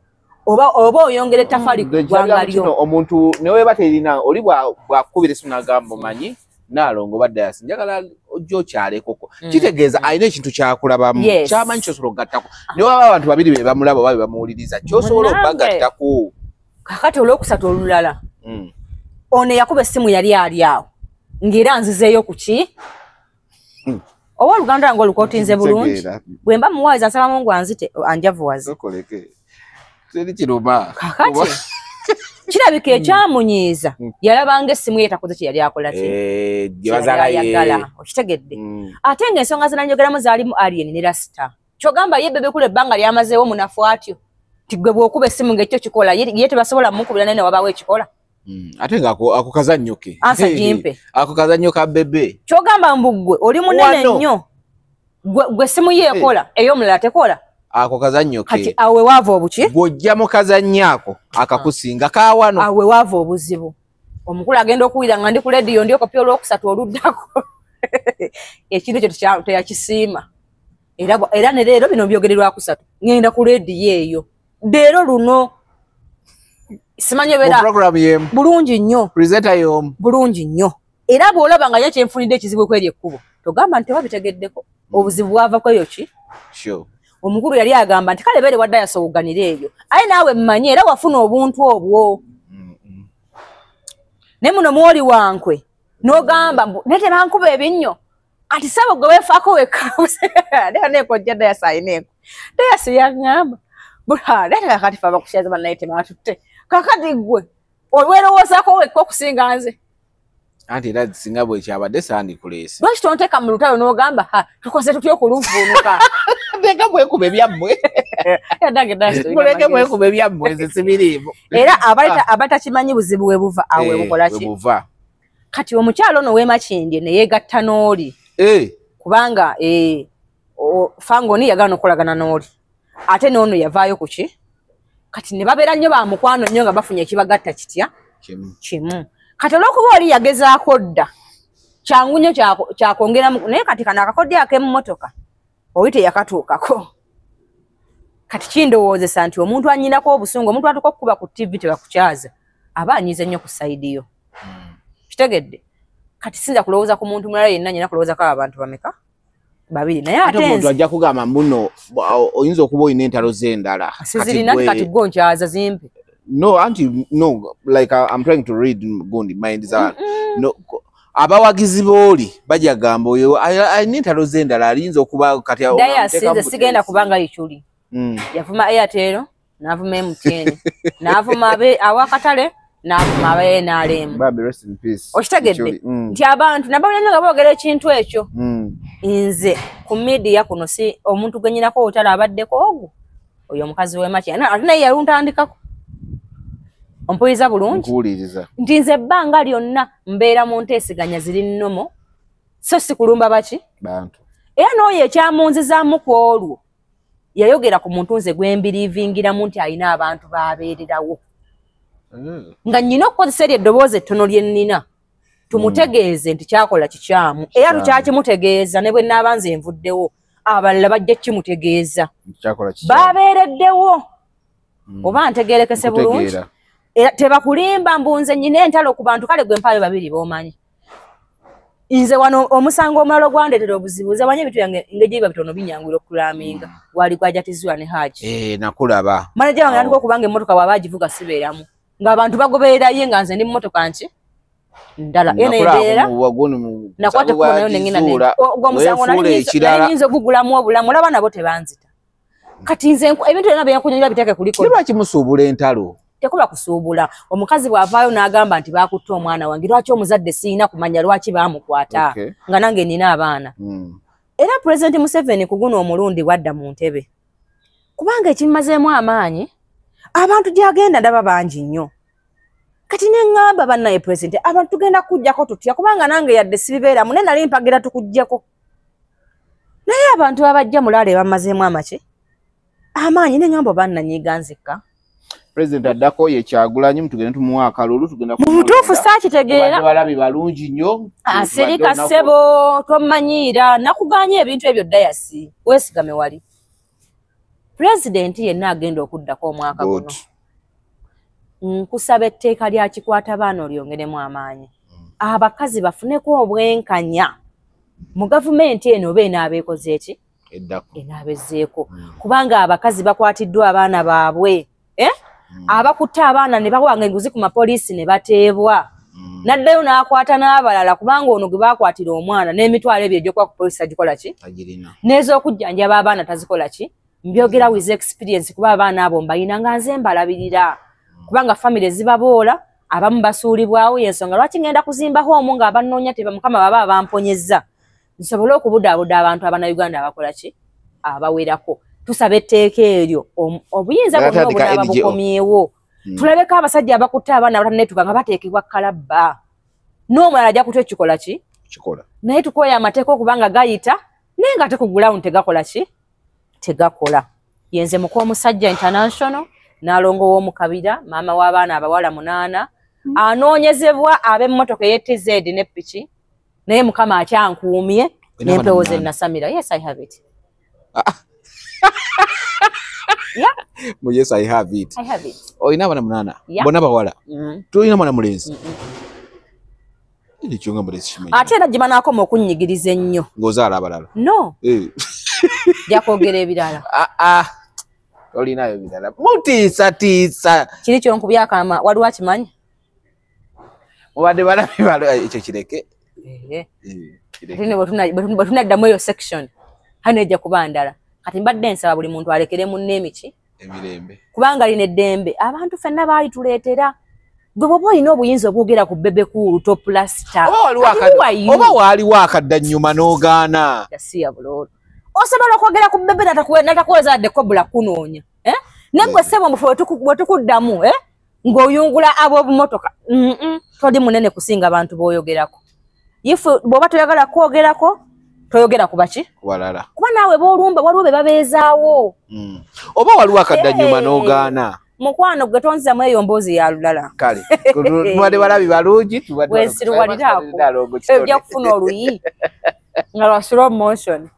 oba oyongera ettaffaali ku ggwanga lyo. Omuntu ne weba terina oli bw'akukubira essimu n'agamba omanyi Naalongo oba Dayasi njagala ojje okyalekoko, kitegeeza alina ekintu kyakulabamu kyamanyi kyosobola okugattako, ne waba abantu babiri be bamulaba oba be bamuwuliriza kyosobola okubagattako. Kaakati olwokusatu olulala ono eyakuba essimu yali ali awo ng'era nzizeeyo ku ki oba oluganda lwange olukootinze bulungi, bwe mba muwaaza nsaba Mungu anzite anjavuwaze. Kaakati kirabika ekyamunyiiza yalabanga essimu ye takoze kye yali akola ki yagala, okitegedde? Ate ng'ensonga ze nanjogeramu zaalimu Alien ne Rasta, kyogamba ye Bebe Cool ebbanga lyamazeewo munafu atyo nti gwe bw'okuba essimu ng'ekyo kikola ye tebasobola mukubira naye ne wabaawo ekikola. Ate nga ako kazannyo ke. Ansa gimpe. Ako kazannyo ka Bebe. Kyogamba mbu ggwe oli munene nnyo, gwe essimu ye ekola ey'omulala tekola. Ako kazannyo ke. Kati awo we waava obuki? Bw'ojja mu kazannyo ako akakusinga kaawano. Awo we waava obuzibu. Omukulu agenda okuwulira nga ndi ku rediyo ndi okopya olwokusatu oluddako. Ekintu ekyo teyakisiima. Era ne leero bino byogere lwakusatu. Ngenda ku rediyo eyo. Leero luno simanyi obeera bulungi nnyo. Presenter y'omu. Bulungi nnyo. Era bw'olaba nga ye kyenfunidde ekizibu kweri ekkubo, togamba nti tebabitegeddeko. Obuzibu bwava kweyo ki? Sure. Omukulu yali agamba nti kale beere wadde yasowoganira eyo, aye naawe mmanyi era wafuna obuntu obwo. Ne muno mwoli wankwe n'ogamba mbu naye tebankuba ebinnyo, ati sabo gwe weefaako wekka. Leka neekojja Dayasi ayina Dayasi yaŋŋamba leeta kakati fe abakusyaza bannaye tebatutte, kakati ggwe olwerowoozaako wekka okusinga nze. Anti era singa bwe kyabadde sandikuleese. Lwaki tonteeka mu lutalo n'ogamba tukoze tutya okuluvuunuka? Leka mwekuba ebyammwe. Muleke mwekuba ebyammwe, nze sibiriimu. Era abatakimanyi buzibu we buva awo we bukola ki? Kati omukyalo ono w'e Makindye ne yeegatta n'oli. Kubanga Fangoni yagaana okukolagana n'oli. Ate n'ono yavaayo ku ki? Kati ne babeera nnyo ba mukwano nnyo nga bafunye ekibagatta kitya? Kimu. Kati olw'okuba oli yagezaako dda kyangu nnyo kyakwongeramu, naye kati kano akakodyo ak'emmotoka oli teyakatuukako. Kati kindowoozesa nti omuntu anyinako obusungu, omuntu atuuka okukuba ku TV tebakukyaza, aba anyize nnyo ku sayidi yo. Kitegedde? Kati sinza kulowooza ku muntu mulala yenna, nyina kulowoozako abantu bameka? Babiri. Naye ate omuntu ajja kugamba mbuno oyinza okuba olina entalo z'endala. Sizirina, kati gwo nkyaza zimpe. No, auntie, no, like I'm trying to read gundi mind za. No, abawagizi booli bajja gamba oyo alina entalo z'endala ayinza okuba kati Dayasi nze sigenda kubanga Ichuli. Yavuma Airtel, n'avuma MTN, n'avuma awakatale, n'avuma aba NRM. Baby, rest in peace. Okitegedde nti abantu nabawulira nnyo nga boogera ekintu ekyo. Nze ku media kuno si omuntu gwe nnyinako olutalo abaddeko ogwo oyo omukazi w'e Makindye, ate naye yaluntandikako. Ompuliriza bulungi? Nkuwuliriza. Nti nze ebbanga lyonna mbeera mu nteeseganya ziri nnomo, so si kulumba baki? Bantu. Era n'oyo ekyamunzizaamu ku olwo yayogera ku muntu nze gwe mbiriivingiramu nti alina abantu b'abeererawo. Nga nnyina okukozesa eryo eddoboozi ettono lye nnina tumutegeeze nti kyakola kikyamu, era tukyakimutegeeza ne bwe nnaaba nze nvuddewo abalala bajja kimutegeeza babeereddewo. Oba ntegeerekese bulungi? Era tebakulimba mbu nze nnyina entalo ku bantu, kale gwe mpaayo babiri b'omanyi. Nze wano omusango omulala ogwandeetera obuzibu, nze manyi ebintu byange engeri biba bitono binyanguyira okulaminga. Gwali gwa Jatizula ne Haji. Nakulaba. Manager wange yatandika okubanga emmotoka bw'aba agivuga sibeeramu. Ng'abantu bagoberera ye nga nze ndi mu mmotoka nki? Ndala. Eno embeera. Nakwata ekkubo nayo ne ngenda ogwo omusango nali nnyinza ogugulamu obulamu, olaba nabo tebanzita. Kati nze ebintu byonna bye nkunyonyola biteeke kuliko. Lwaki musuubula entalo? Tekuba kusuubula. Omukazi bw'avaayo n'agamba nti baakutte omwana wange, lwaki omuzadde siyina kumanya lwaki baamukwata? Nga nange nina abaana. Era Pulezidenti Museveni ku guno omulundi bw'adda mu ntebe. Kubanga ekimmazeemu amaanyi, abantu gy'agenda ndaba bangi nnyo. Kati ne ŋŋamba bannaye Pulezidenti, abantu tugenda kujjako tutya? Kubanga nange yadde sibibeeramu, naye nali mpagira tukuggyeko. Naye abantu abajja mulaale bammazeemu amaki? Amaanyi ne ŋŋamba bannanyiiga nzikka. President addako ye Kyagulanyi, tugenda tumuwa akalulu, tugenda mu butuufu saakitegeera. Balabi balungi nnyo. Asirika ssebo, tomanyiira, nakuganya ebintu ebyo dayasi, weesigame wali. Pulezidenti yenna agenda okuddako omwaka guno. Nkusaba etteeka lya kikwata baana olyongeremu amaanyi. Abakazi bafuneko obwenkanya mu gavumenti eno oba enaabeekoze eki? Enaabezeeko. Kubanga abakazi bakwatiddwa abaana baabwe. Abakutte abaana ne bawanga enguzi ku mapoliisi ne bateebwa. N'addayo n'akwata n'abalala kubanga ono gwe baakwatira omwana n'emitwalo ebyo egy'okuba ku poliisi tagikola ki? N'ez'okujjanjaba abaana tazikola ki? Mbyogera with experience kuba abaana abo mbayina nga nze mbalabirira. Kubanga famire zibaboola, abamu basuulibwawo, y'ensonga lwaki ngenda kuzimba home nga abannoonya teba Mukama baba abamponyezza. Nsobole okubudaabuda abantu Abannayuganda abakola ki? Abawerako. Tusaba etteeka eryo, obuyinza bwonna obunaaba bukomyewo. Tulabeko abasajja abakutte abaana abatanneetuka nga bateekebwa kalabba. N'omulala ajja kutya ekikola ki? Kikola. Naye tukooye amateeka okubanga gayita, naye nga ate ku ground tegakola ki? Tegakola. Yenze muk'omusajja international, Nalongo w'omukabira, maama w'abaana abawala 8, anoonyezebwa ab'emmotoka ey'e TZ ne piki, naye Mukama akyankuumye n'empewo ze nasamira. Yes, I have it. Yeah. Yes, I have it. I have it. Olina abaana 8. Bonna bawala. Tolina mwana mulenzi. Ate era gye banaakoma okunnyigiriza ennyo. Ng'ozaala abalala. No. Nja kwogera ebirala. Tolinayo birala. Mutiisatiisa. Kiri kyonkubya akaama, waliwo akimanyi? Mubadde balabi balo ekyo kireke. Ate bwe tunaddamu eyo section, hano ejja kuba ndala. Kati mbadde nsaba buli muntu alekere munne emiki. Emirembe. Kubanga lino eddembe abantu ffenna baali tuleetera. Gwe bw'oba olina obuyinza obwogera ku Bebe Cool topulasita. Oba waaliwo akadda nnyuma n'ogaana. Yasiya buloolo. Osobola okwogera ku Bebe n'atakuweereza yadde kobula kunoonya. Naye gwe ssebo mufu bwe tukuddamu ng'oyungula ab'obumotoka. Toli munene kusinga bantu b'oyogerako. Ifu bw'oba toyagala kwogerako, toyogera ku baki? Kubalala. Kuba naawe b'olumba waliwo be babeezaawo. Oba waliwo akadda nnyuma n'ogaana. Mukwano gwe tonzizaamu eyo mboozi ya lulala. Kale, tubadde balabi balungi, tubadde weesiruwaliraako. Ojja kufuna oluyi nga lwa slow motion.